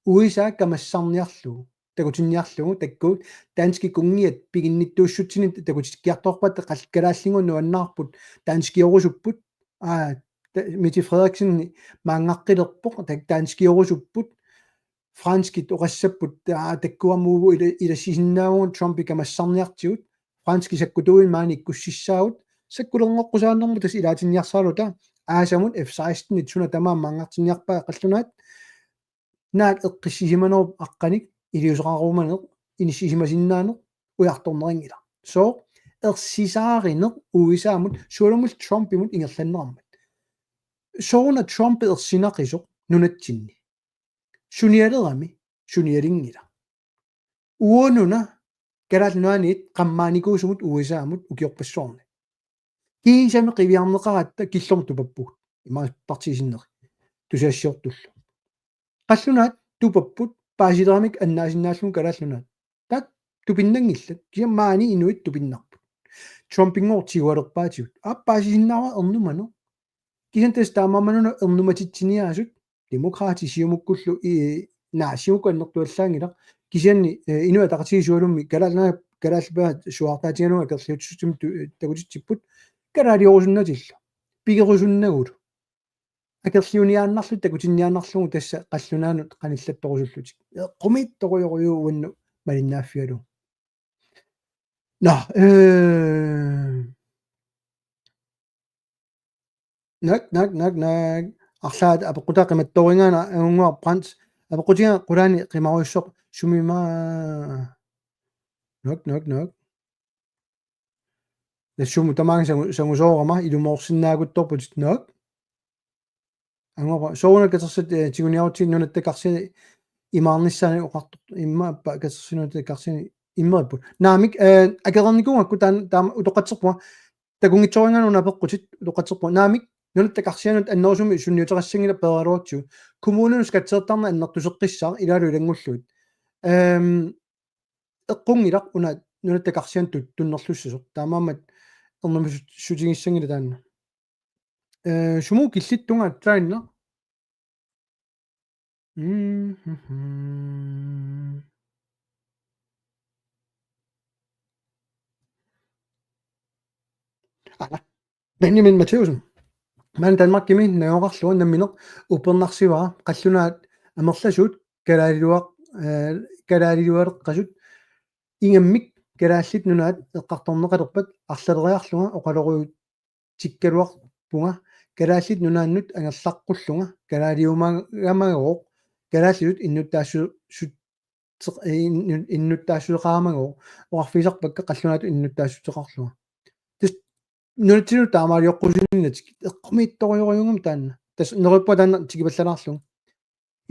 U S A kamassarniarlugu. Takutinniarlugu, takkut danskit kunngiat piginnittuussutsinik takutikkiartorpaat, qal-, kalaallinngooq nuannaarput, danskiorusupput, aa, ta-, Mette Frederiksen maanngaqqilerpoq, ta-, danskiorusupput, franskit oqassapput, aa, takkua aamma uagut ila-, ilassisinnaavugut Trumpi kamassarniartigut, franskit sakkutuuinik maani ikkussissaagut, sakkulerneqqusaannermut tassa ilaatinniarsaraluta, aasamut F seksten-it suna tamaat maanngartinniarpaa qallunaat, naak eqqissisimanerup aqqanik iliuuseqarumaneq, inissisimasinnaaneq ujartorneqanngilaq. Sooq? Ersisaarineq U S A-mut, sualummillu Trumpimut ingerlanneqarmat. Sooruna Trump ersinaqisoq nunatsinni? Sunialerami, sunialinngilaq. Uununa Kalaallit Nunaanniit qammaanikuusumut U S A-mut ukiorpassuarni. Kiisami qiviarneqaratta killormut tupappugut. Ima partiit sinneri. Tusagassiortullu. Qallunaat tupapput paasileramik annaasinnaallugit Kalaallit Nunaat. Taakku tupinnanngillat. Kisianni maani inuit tupinnarput. Trumpinngooq tigualerpaatigut. Aap, paasisinnaavara ernumaneq. Kisianni tassa taamaammat una ernumatitsiniaasut Demokraatit Siumukkullu i-, naa, Siumukkut annertuallaanngilaq. Kisianni, eh, Inuit Ataqatigiit sualummik Kalaallit Nunaat, kalaallit paat suaartaatigalugit akerliussutsimik tu-, takutitsipput kalaaliorusunnatillu. Pigerusunnagulu. Akerliuniaannarlutik takutinniaannarlugu tassa qallunaanut qanillattorusullutik. Eqqumiitsorujorujuuvoq uannut malinnaaffigalugu. Nå, eh, Naak, naak, naak, naak. Arlaat apeqqutaa qimattoorigaana angunnguaq Brand. Apeqqutiga qulaani qimarujussuaq sumimma. Naak, naak, naak. Nassumut tamaanga sangu-, sangusoorama ilumoorsinnaaguttorputit, naak. Angunnguaq, soorunami katersat, eh, tiguniarutsigit Nunatta Karsiani imaarnissaani oqartoq, immaqa katersat Nunatta Karsiani immeripput. Naamik, eh, akereernikuugakku taan-, taama utoqqatserpunga. Takunngitsoorigaanni una apeqqutit utoqqatserpunga. Naamik, Nunatta Karsianut annerusumik sunniuteqassanngilaq peeraluartigu. Kommuninut skatsertarneq annertuseqqissaaq ilaalu ilanngullugit. Ehm, eqqunngilaq una Nunatta Karsianut tut-, tunnerlussasoq. Taamaammat ernumassutigissanngilaq taanna. Eh, sumut killittunga taanna. Mhm. Aa, Benjamin Mathæussen. Maani Danmarkimi najugaqarlunga nammineq uppernarsivara qallunaat amerlasuut kalaaliluaq-, eh, kalaalilualeqqasut ingammik Kalaallit Nunaat eqqartorneqalerpat arlaleriarlunga oqaloruju- tikkaluarpunga Kalaallit Nunaannut angerlaqqullunga kalaaliumagamagooq kalaallisut innuttaassu-, sut-, teq-, innu-, innuttaassuseqaramagooq oqarfigisarpakka qallunaatut innuttaassuteqarlunga. Tassa nunatsinni taamaalioqqusinnginnatik eqqumiitsorujorujuugami taanna. Tassa neriuppunga taanna tikipallalaarlugu.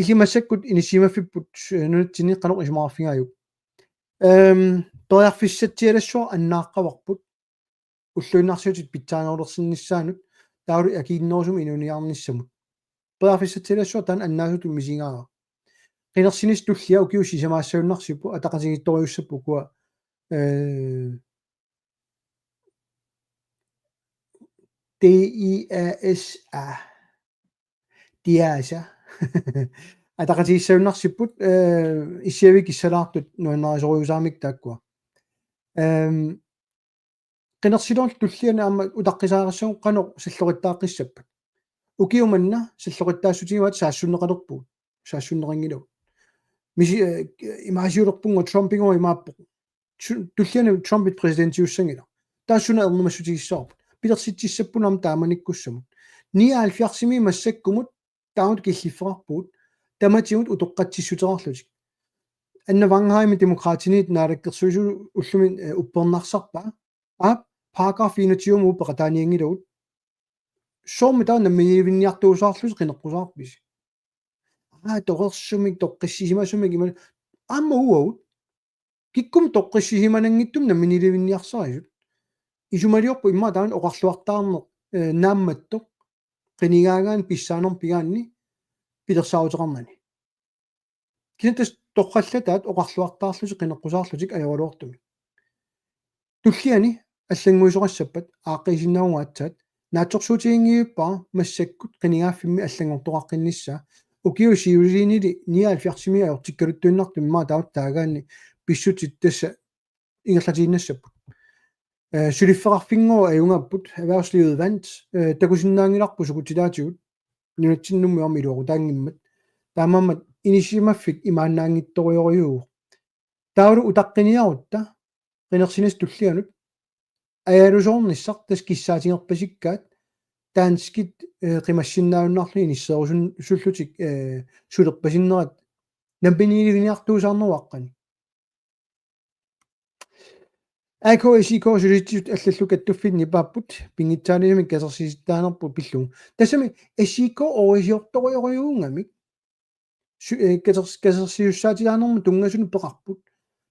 Illit massakkut inissisimaffipput, eh, nunatsinni qanoq isumaqarfigaajuk? Ehm, periarfissatsialassuaq annaaqqavarput. Ulluinnarsiutit pitsaanerulersinnissaannut taavalu akikinnerusumik inuuniarnissamut. Periarfissatsialassuaq taanna annaasutut misigaara. Qinersinissaq tullia ukiut sisamaassagunarsipput ataqatigiittorujussuupput ukua, eh, D I A S A. Diasa. Ataqatigiissagunarsipput, eh, issiavi kissalaartut nuannarisorujussuarmik taakkua. Ehm, qinersiloorluta tulliani aamma utaqqisaarissagut qanoq salloqittaaqqissappat. Ukiut manna salloqittaassutigivaat saassunneqalerpugut. Saassunneqanngilagut. Misi-, eh, imaasiulerpunga Trumpinngooq imaappoq. Su-, tulliani Trumpit præsidentiussanngilaq. Taassuma ernumassutigissavarput. Pilersitsissappunga aamma taamanikkussamut. Nioghalvfjerdsimi massakkumut taamatut killiffeqarpugut. Tamatigut utoqqatsissuteqarlutik. Anna Wangeheim Demokraatini naalakkersuisut ullumi, eh, uppernarsarpaa. Aap, paragraf enogtyve-mut peqataanianngilagut. Soormi taava namminiilivinniartuusaarlusi qineqqusaarpisi? Aa, toqersumik, toqqissisimasumik, ima aamma uagut. Kikkut toqqissisimananngitsumik namminiilivinniarsarisut? Isumaliorpoq immaqa taanna oqarluartaarneq, eh, naammattoq, qinigaagaanni pissaanermut pigaanni pilersaaruteqarnani. Kisianni tassa torrallataat oqarluartaarlutik qineqqusaarlutik ajoraluartumik. Tulliani allannguisoqassappat aaqqiisinnaavugut aatsaat, naatsorsuutiginngivippara massakkut qinigaaffimmi allanngortoqaqqinnissaa. Ukiut siuliinili nioghalvfjerdsimi ajortikkaluttuinnartumik immaqa taava taagaanni pissutsit tassa ingerlatiinnassapput. Eh, suliffeqarfinngooq ajugaapput, erhvervslivet vandt, eh, takusinnaanngilarput sukutilaatigut, nunatsinni Nuummi aamma iluaqutaanngimmat. Taamaammat inissisimaffik imaannaanngitsorujorujuuvoq. Taavalu utaqqiniarutta, qinersinissaq tullianut, ajalusoornissaq tassa kissaatigerpasikkaat, danskit, eh, qimassinnaajunnaarlugit inisseerusun-, sullutik, eh, sulerpasinnerat, namminiiliviniartuusaarneruaqqani. A K S I K sulisitsisut allallu kattuffiit nipaapput, pinngitsaaliisumik katersisittaanerput pillugu. Tassami S I K oorisiortorujorujuugamik, su-, eh, katers-, katersisisussaatitaanermut tunngasunut peqarput.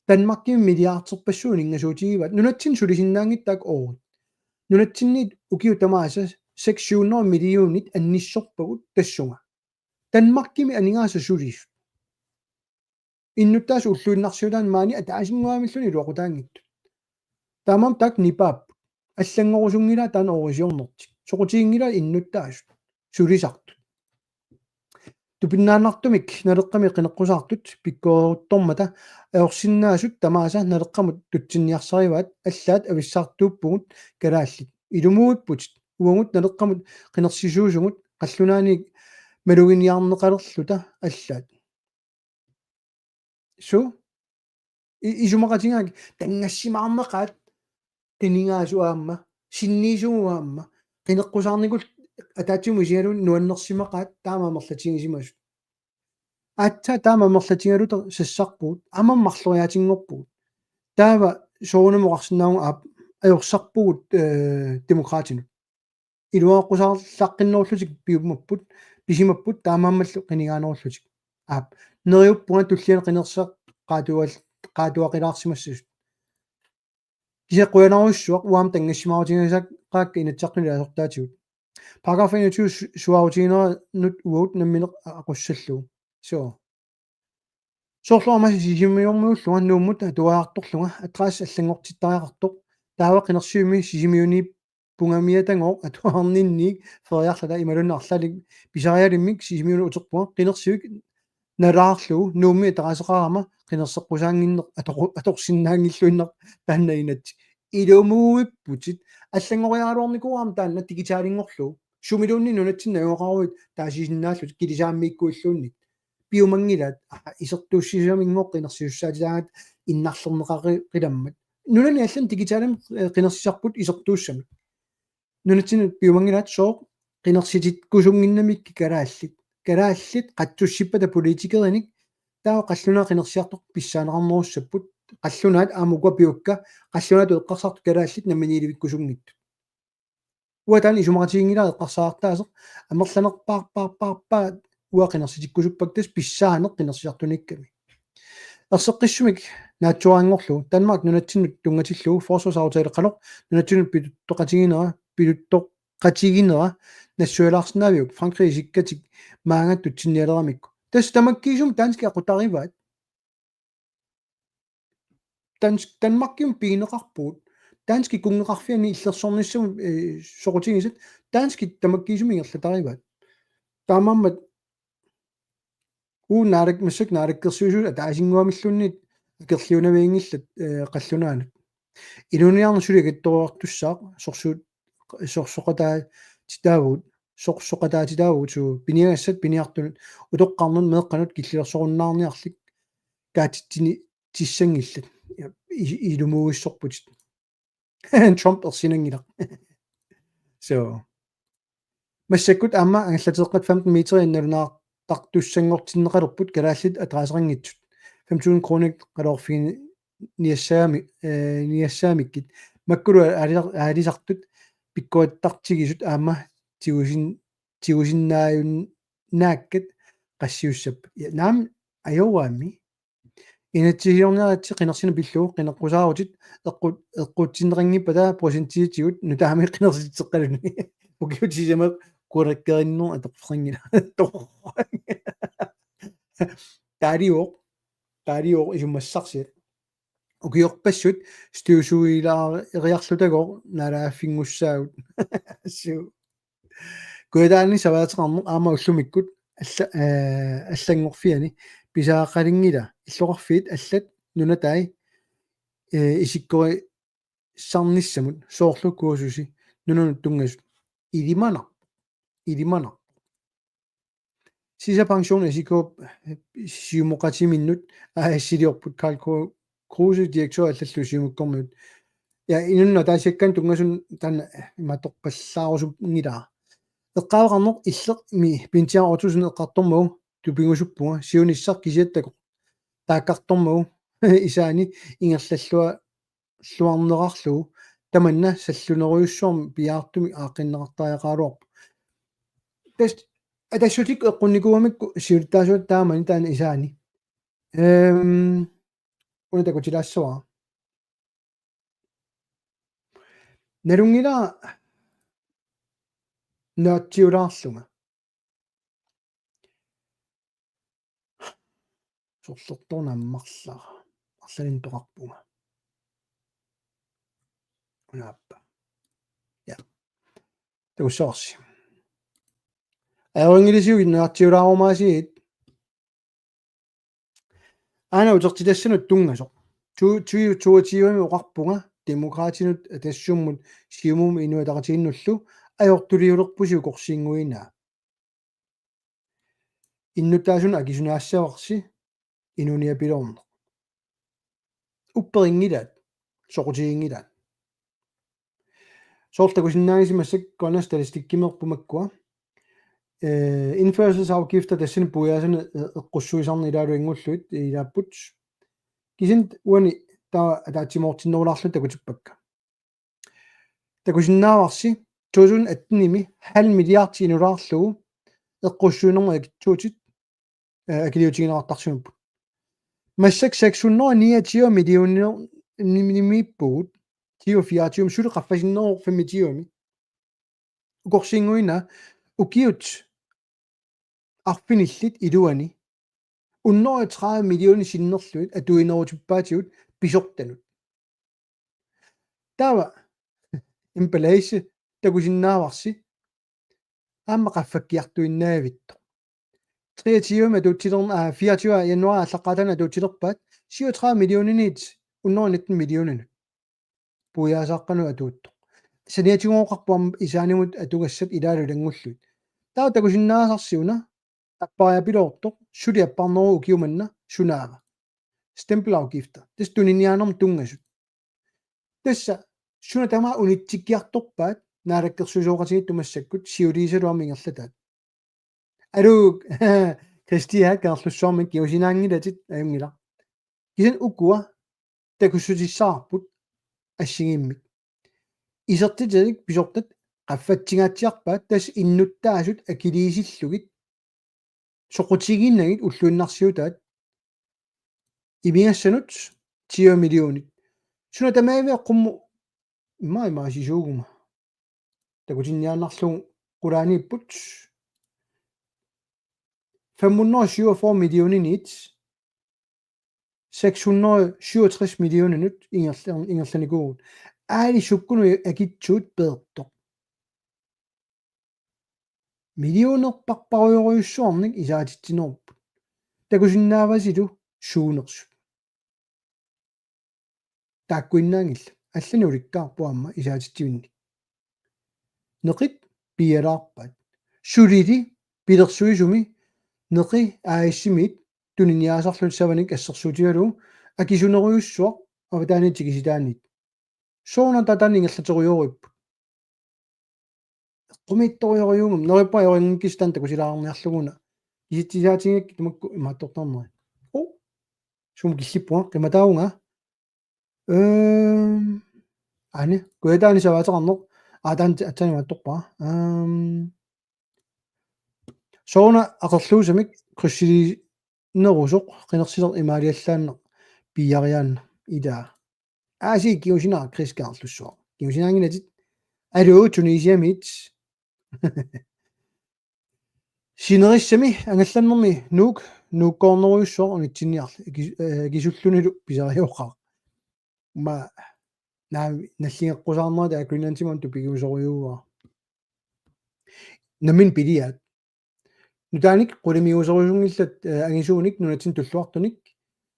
Danmarkimi milliarderpassuit uninngasuutigivaat. Nunatsinni sulisinnaanngitsoq oorit. Nunatsinniit ukiut tamaasa seks syv hundrede millionit annissorpagut tassunga. Danmarkimi aningaasat sulisut. Innuttaasut ulluinnarsiutaanni maani ataasinnguamilluunniit iluaqutaanngitsut. Taamaammat taakku nipaapput. Allanngorusunngilaat taanna oorisiornertik. Soqutiginngilaat innuttaasut sulisartut. Tupinnaannartumik Naleqqami qineqqusaartut pikkoreeruttormata ajorsinnaasut tamaasa Naleqqamut tutsinniarsarivaat, allaat avissaartuuppugut kalaallit. Ilumuuipputit, uagut Naleqqamut qinersisuusugut, qallunaaniit maluginiarneqalerluta allaat. Suu? I-, isumaqatigaakka, tanngassimaarnaqaat, qinigaasut aamma, sinniisugut aamma, qineqqusaarnikullu ataatsimut isigalugu nuannersimaqaat, taama amerlatigisimasut. Aatsaat taama amerlatigaluta sassarpugut, aamma marloriaatinngorpugut. Taava soorunami oqarsinnaavugut, aap, ajorsarpugut, eh, Demokraatinut. Iluaqqusaarlaqqinnerullutik piumapput, pisimapput, taamaammallu qinigaanerullutik. Aap, neriuppunga tulliani qinersisaq qaatual-, qaatuaqilaarsimassasut. Kisianni qujanarujussuaq uanga tanngassimaarutigisaqaakka Inatsisartuni ilaasortaatigut. Paragraf enogtyve su-, suaarutigineranut uagut nammineq a-, aqussallugu. Suu. Soorlu aamma Sisimiormiuullunga Nuummut atuariartorlunga, adresse allanngortittariaqartoq, taava qinersivimmi Sisimiuniippungamiatagooq atuarninniik feriarlata imaluunniit arlalinnik pisarialimmik Sisimiunut uterpunga, qinersivik nalaarlugu Nuummi ataaseqarama qinerseqqusaannginneq atoqu-, atorsinnaanngilluinnarpoq taanna inatsit. Ilumuuipputit, allanngoriaraluarnikuugama taanna digitalinngorlugu. Sumiluunniit nunatsinni najugaqaruit taasisinnaallutik kilisaammiikkuilluunniit. Piumanngilaat, aa, isertuussiminngooq qinersisussaatitaagatta innarlerneqaqilammat. Nunani allani digitalimik, eh, qinersisarput isertuussamik. Nunatsinnut piumanngilaat sooq qinersitikkusunnginnamikkit kalaallit. Kalaallit qatsussippata politikerinik taava qallunaat qinersisartut pissaaneqarnerussapput. Qallunaat aamma ukua piukka, qallunaatut eqqarsartut kalaallit namminiilivikkusunngitsut. Uanga taanna isumaqatiginngilara eqqarsartaaseq, amerlanerpaarpaarpaarpaat uanga qinersitikkusuppakka tassa pissaaneq qinersisartuniikkami. Erseqqissumik naatsuaranngorlugu, Danmark nunatsinnut tunngatillugu forsvarsaftale qanoq nunatsinnut pituttoqatiginera, pituttoqatiginera nassuialaarsinnaaviuk, Frankrig isikkatik maanga tutsinnialeramikku. Tassa tamakkiisumik danskit aqutarivaat. Dansk, Danmarkimut pigineqarpugut. Danskit kunngeqarfianni illersornissamut, eh, soqutigisat. Danskit tamakkiisumik ingerlatarivaat. Taamaammat uagut naalak-, massakkut naalakkersuisut ataasinnguamilluunniit akerliunavianngillat, eh, qallunaanut. Inuuniarneq suli akitsoruartussaaq, sorsuut-, sorsoqataatitaavugut, sorsoqataatitaavugut, suu, piniagassat piniartunut, utoqqarnut, meeqqanut killilersorunnaarniarlik, kaatitsini-, tissanngillat. Ja, i-, ilumuuissorputit. Trump ersinanngilaq. So. Massakkut aamma angallateeqqat femten meter innalunaartartussanngortinneqalerput kalaallit adresseqanngitsut. fem tusind kroner qaloorfiginiassaami, eh, niassaamikkit. Makkulu aalisar-, aalisartut pikkorittartigisut aamma tigusin-, tigusinnaajunnaakkat qassiussappat. Ja, naamik, ajoraami. Inatsisiliorniaritsi qinersineq pillugu, qineqqusaarutit, eqqu-, eqquutsinneqanngippat taava procentiutigut nutaamik qinersitseqqaluni. Ukiut sisamat kuarekkerinneq atorfeqanngilaq. Taalivoq. Taalivoq isummassarsiat. Ukiorpassuit støvsugilaariarlutagooq naalagaaffinngussaagut. Suu. Kujataani savaateqarneq aamma ullumikkut alla-, eh, allanngorfiani pisariaqalinngilaq illoqarfiit allat nunatai, eh, isikkorisarnissamut soorlu kursusi nunanut tunngasut. Ilimanarpoq. Ilimanarpoq. Sisa pension risiko siumuqatiminnut A/S-iliorput Karl Kru-, Kruse direktør allallu Siumukkormiut. Ja, inunnut ataasiakkaanut tunngasunut taanna imaattorpallaarusunngilaa. Eqqaaveqarneq illeq mi pintiar otusun eqqartormagu tupigusuppunga siunissaq kisiat takoq. Taakkartormagu isaani ingerlallua-, -lluarnerarlugu tamanna sallunerujussuarmik piaartumik aaqqinneqartariaqaraluarpoq. Tas-, Atassutikkut eqqunnikuugamikku siulittaasuat taamani taanna isaani. Ehm, una takutilaassavara. Nalunngilara naatsiulaarlunga. Sorlertorneq ammarlara. Arlalintoqarpunga. Unaappa. Ja. Takussavarsi. Ajorinngilisiuk naatsiulaarumaasiit. Aana utertitassanut tunngasoq. Tu-, tu-, toogtyvemi oqarpunga Demokraatinut, Atassummut, Siumumut, Inuit Ataqatigiinnullu ajortuliulerpusi ukorsiinnguinaa. Innuttaasunut akisunaassavarsi inuuniapiloorneq. Upperinngilaat, soqutiginngilaat. Soorlu takusinnaagisimassakkut Grønlands Statistikkimeerput makkua. Eh, indførselsafgifter tassani puiaasanik, eh, eqqussuisarneq ilaalu ingullugit ilaapput. Kisianni uani taava ataatsimoortinnerulaarluta takutippakka. Takusinnaavarsi to tusind atten-imi halv milliard inulaarlugu eqqussuinermut akitsuutit, eh, akiliutigineqartarsimapput. Massakkut seks hundrede niogtyve millioner ni-, ni-, nimiippugut, tyve fireogtyve, suli qaffasinneruvoq femogtyve-mi. Ukorsiinnguinaa ukiut arfinillit iluani hundrede og tredive millioner sinnerlugit atuinerutippaatigut pisortanut. Taava emballage takusinnaavarsi aamma qaffakkiartuinnavittoq. Treogtyve atuutsilerneq, aa, fireogtyve januar aallaqqaataani atuutsilerpaat syvogtredive millioninit hundrede nitten millioninut. Puiaasaaqqanut atuuttoq. Saniatigooqarpoq aamma isaanimut atugassat ilaalu ilanngullugit. Taava takusinnaasarsi una appariapiloortoq suli apparneruvoq ukioq manna sunaava. Stempelafgifter. Tassa tuniniaanermut tunngasut. Tassa suna tamaat unitsikkiartorpaat naalakkersuisooqatigiittut massakkut siuliisalu aamma ingerlataat. Aluu, Kristian Kangerlussuarmik kingusinaanngilatit ajunngilaq. Kisianni ukua takussutissaqarput assigiimmik. Isertitatik pisortat qaffatsigaatsiarpaat tassa innuttaasut akiliisillugit soqutigiinnagit ulluinnarsiutaat imigassanut tyve millionit. Suna tamaavia qummut ima ima sisuuguma. Takutinniaannarlugu qulaaniipput fem hundrede syvogfyrre millioninit seks hundrede syvogtres millioninut ingerl-, ingerlanikuuvugut. Aali sukkunut akitsuut peertoq. Millionerparparujorujussuarnik isaatitsinerupput. Takusinnaavasilu suunersut. Taakkuinnaanngillat. Allanik ulikkaarpoq aamma isaatitsivinnik. Neqit piialaarpaat. Sulili pilersuisumi Neqi A/S-imiit tuniniaasarlutik savanik assersuutigalugu akisunerujussuaq avataaniit tikisitaaniit. Soorunami taanna ingerlaterujorujuupput. Eqqumiitsorujorujuugami, neriuppunga ajorinngikkissiuk taanna takusilaarniarlugu una. Kisitsisaatigigakkit tamakku imaattortarneri. Uu. Sumut killippunga, qimataavunga. Øhm, Ane, kujataani savaateqarneq. Aa, taanna aatsaat imaattorpara. Øhm, Sooruna aqerluusamik krydsilinerusoq qinersineq imaaliallaannaq piiariaannaq ilaa. Aasiit kingusinaaq Chris Karlussuaq. Kingusinaannginnatit. Aluu, Tunisiamiit. Sinerissami angallannermi Nuuk, Nuukkoornerujussuaq unitsinniarli. Ki-, øh, kisullunilu pisariaqaaq. Ma, naa, nalligeqqusaarnerata Greenlandimut tupigiusorujuuara. Nammineq piliaat. Nutaanik qulimiusorusunngillat, øh, angisuunik, nunatsinni tulluartunik,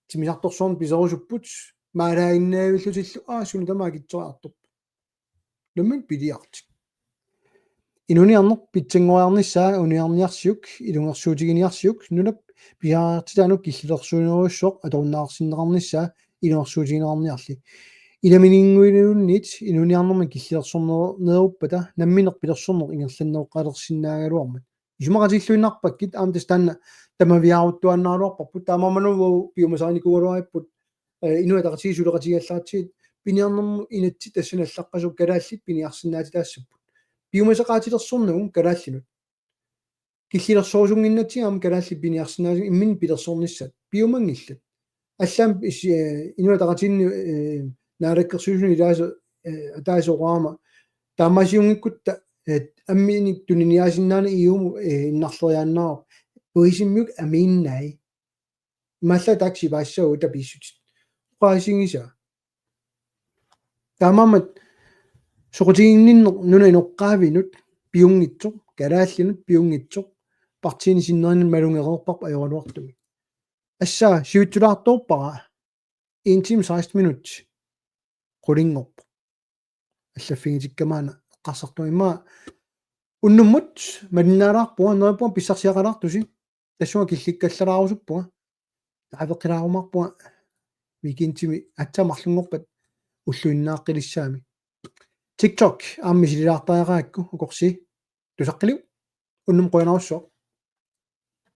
timmisartorsuarnik piserusupput, maalaaginnaavillutillu, aa, suna tamaat akitsoriartorpoq. Nammineq piliartik. Inuuniarneq pitsanngoriarnissaa uniarniarsiuk, ilungersuutiginiarsiuk, nunap pisariaqartitaanut killilersuinerujussuaq atuinnarsinneqarnissaa ilungersuutigineqarniarli. Ilamininnguiluunniit inuuniarnermi killilersorneruppata nammineq pilersorneq ingerlanneqalersinnaagaluarmat. Isumaqatigilluinnarpakkit aamma tassa taanna tamaviaaruttuaannaraluarparput, taamaammat uagut piumasarinikuugaluaripput, øh, Inuit Ataqatigiit suleqatigigallaratsigit piniarnermut inatsit tassani allaqqasoq kalaallit piniarsinnaatitaassapput. Piumasaqaatilersornagu kalaallinut. Killilersorusunnginnatsigu aamma kalaallit piniarsinnaasut imminnut pilersornissaat. Piumanngillat. Allaat is-, øh, Inuit Ataqatigiinni, øh, naalakkersuisuni ilaasoq, øh, ataaseq oqarama. Taamaasiunngikkutta, øh, amminik tuniniaasinnaaneq EU-mut, øh, innarleriaannarpoq. Puisimmiuk amiinnai. Imaallaat taakku sipaassagut tapiissutit. Oqaasigisaa. Taamaammat soqutiginninneq nunap inoqqaavinut piunngitsoq, kalaallinut piunngitsoq, partiini sinnerininni malugereerparput ajoraluartumik. Assaa, sivitsulaartoorpara. En time seksten minut. Qulinngorpoq. Allaffigitikka maanna eqqarsartunga, immaqa unnummut malinnaalaarpunga, neriuppunga pissarsiaqalaartusi. Tassunga killikkallarusuppunga. Taaveqqilaarumaarpunga weekendimi aatsaat marlunngorpat ulluinnaaqqilissaanik. TikTok aamma misililaartariaqarakku ukorsi. Tusaqqillugu. Unnummut qujanarsuaq.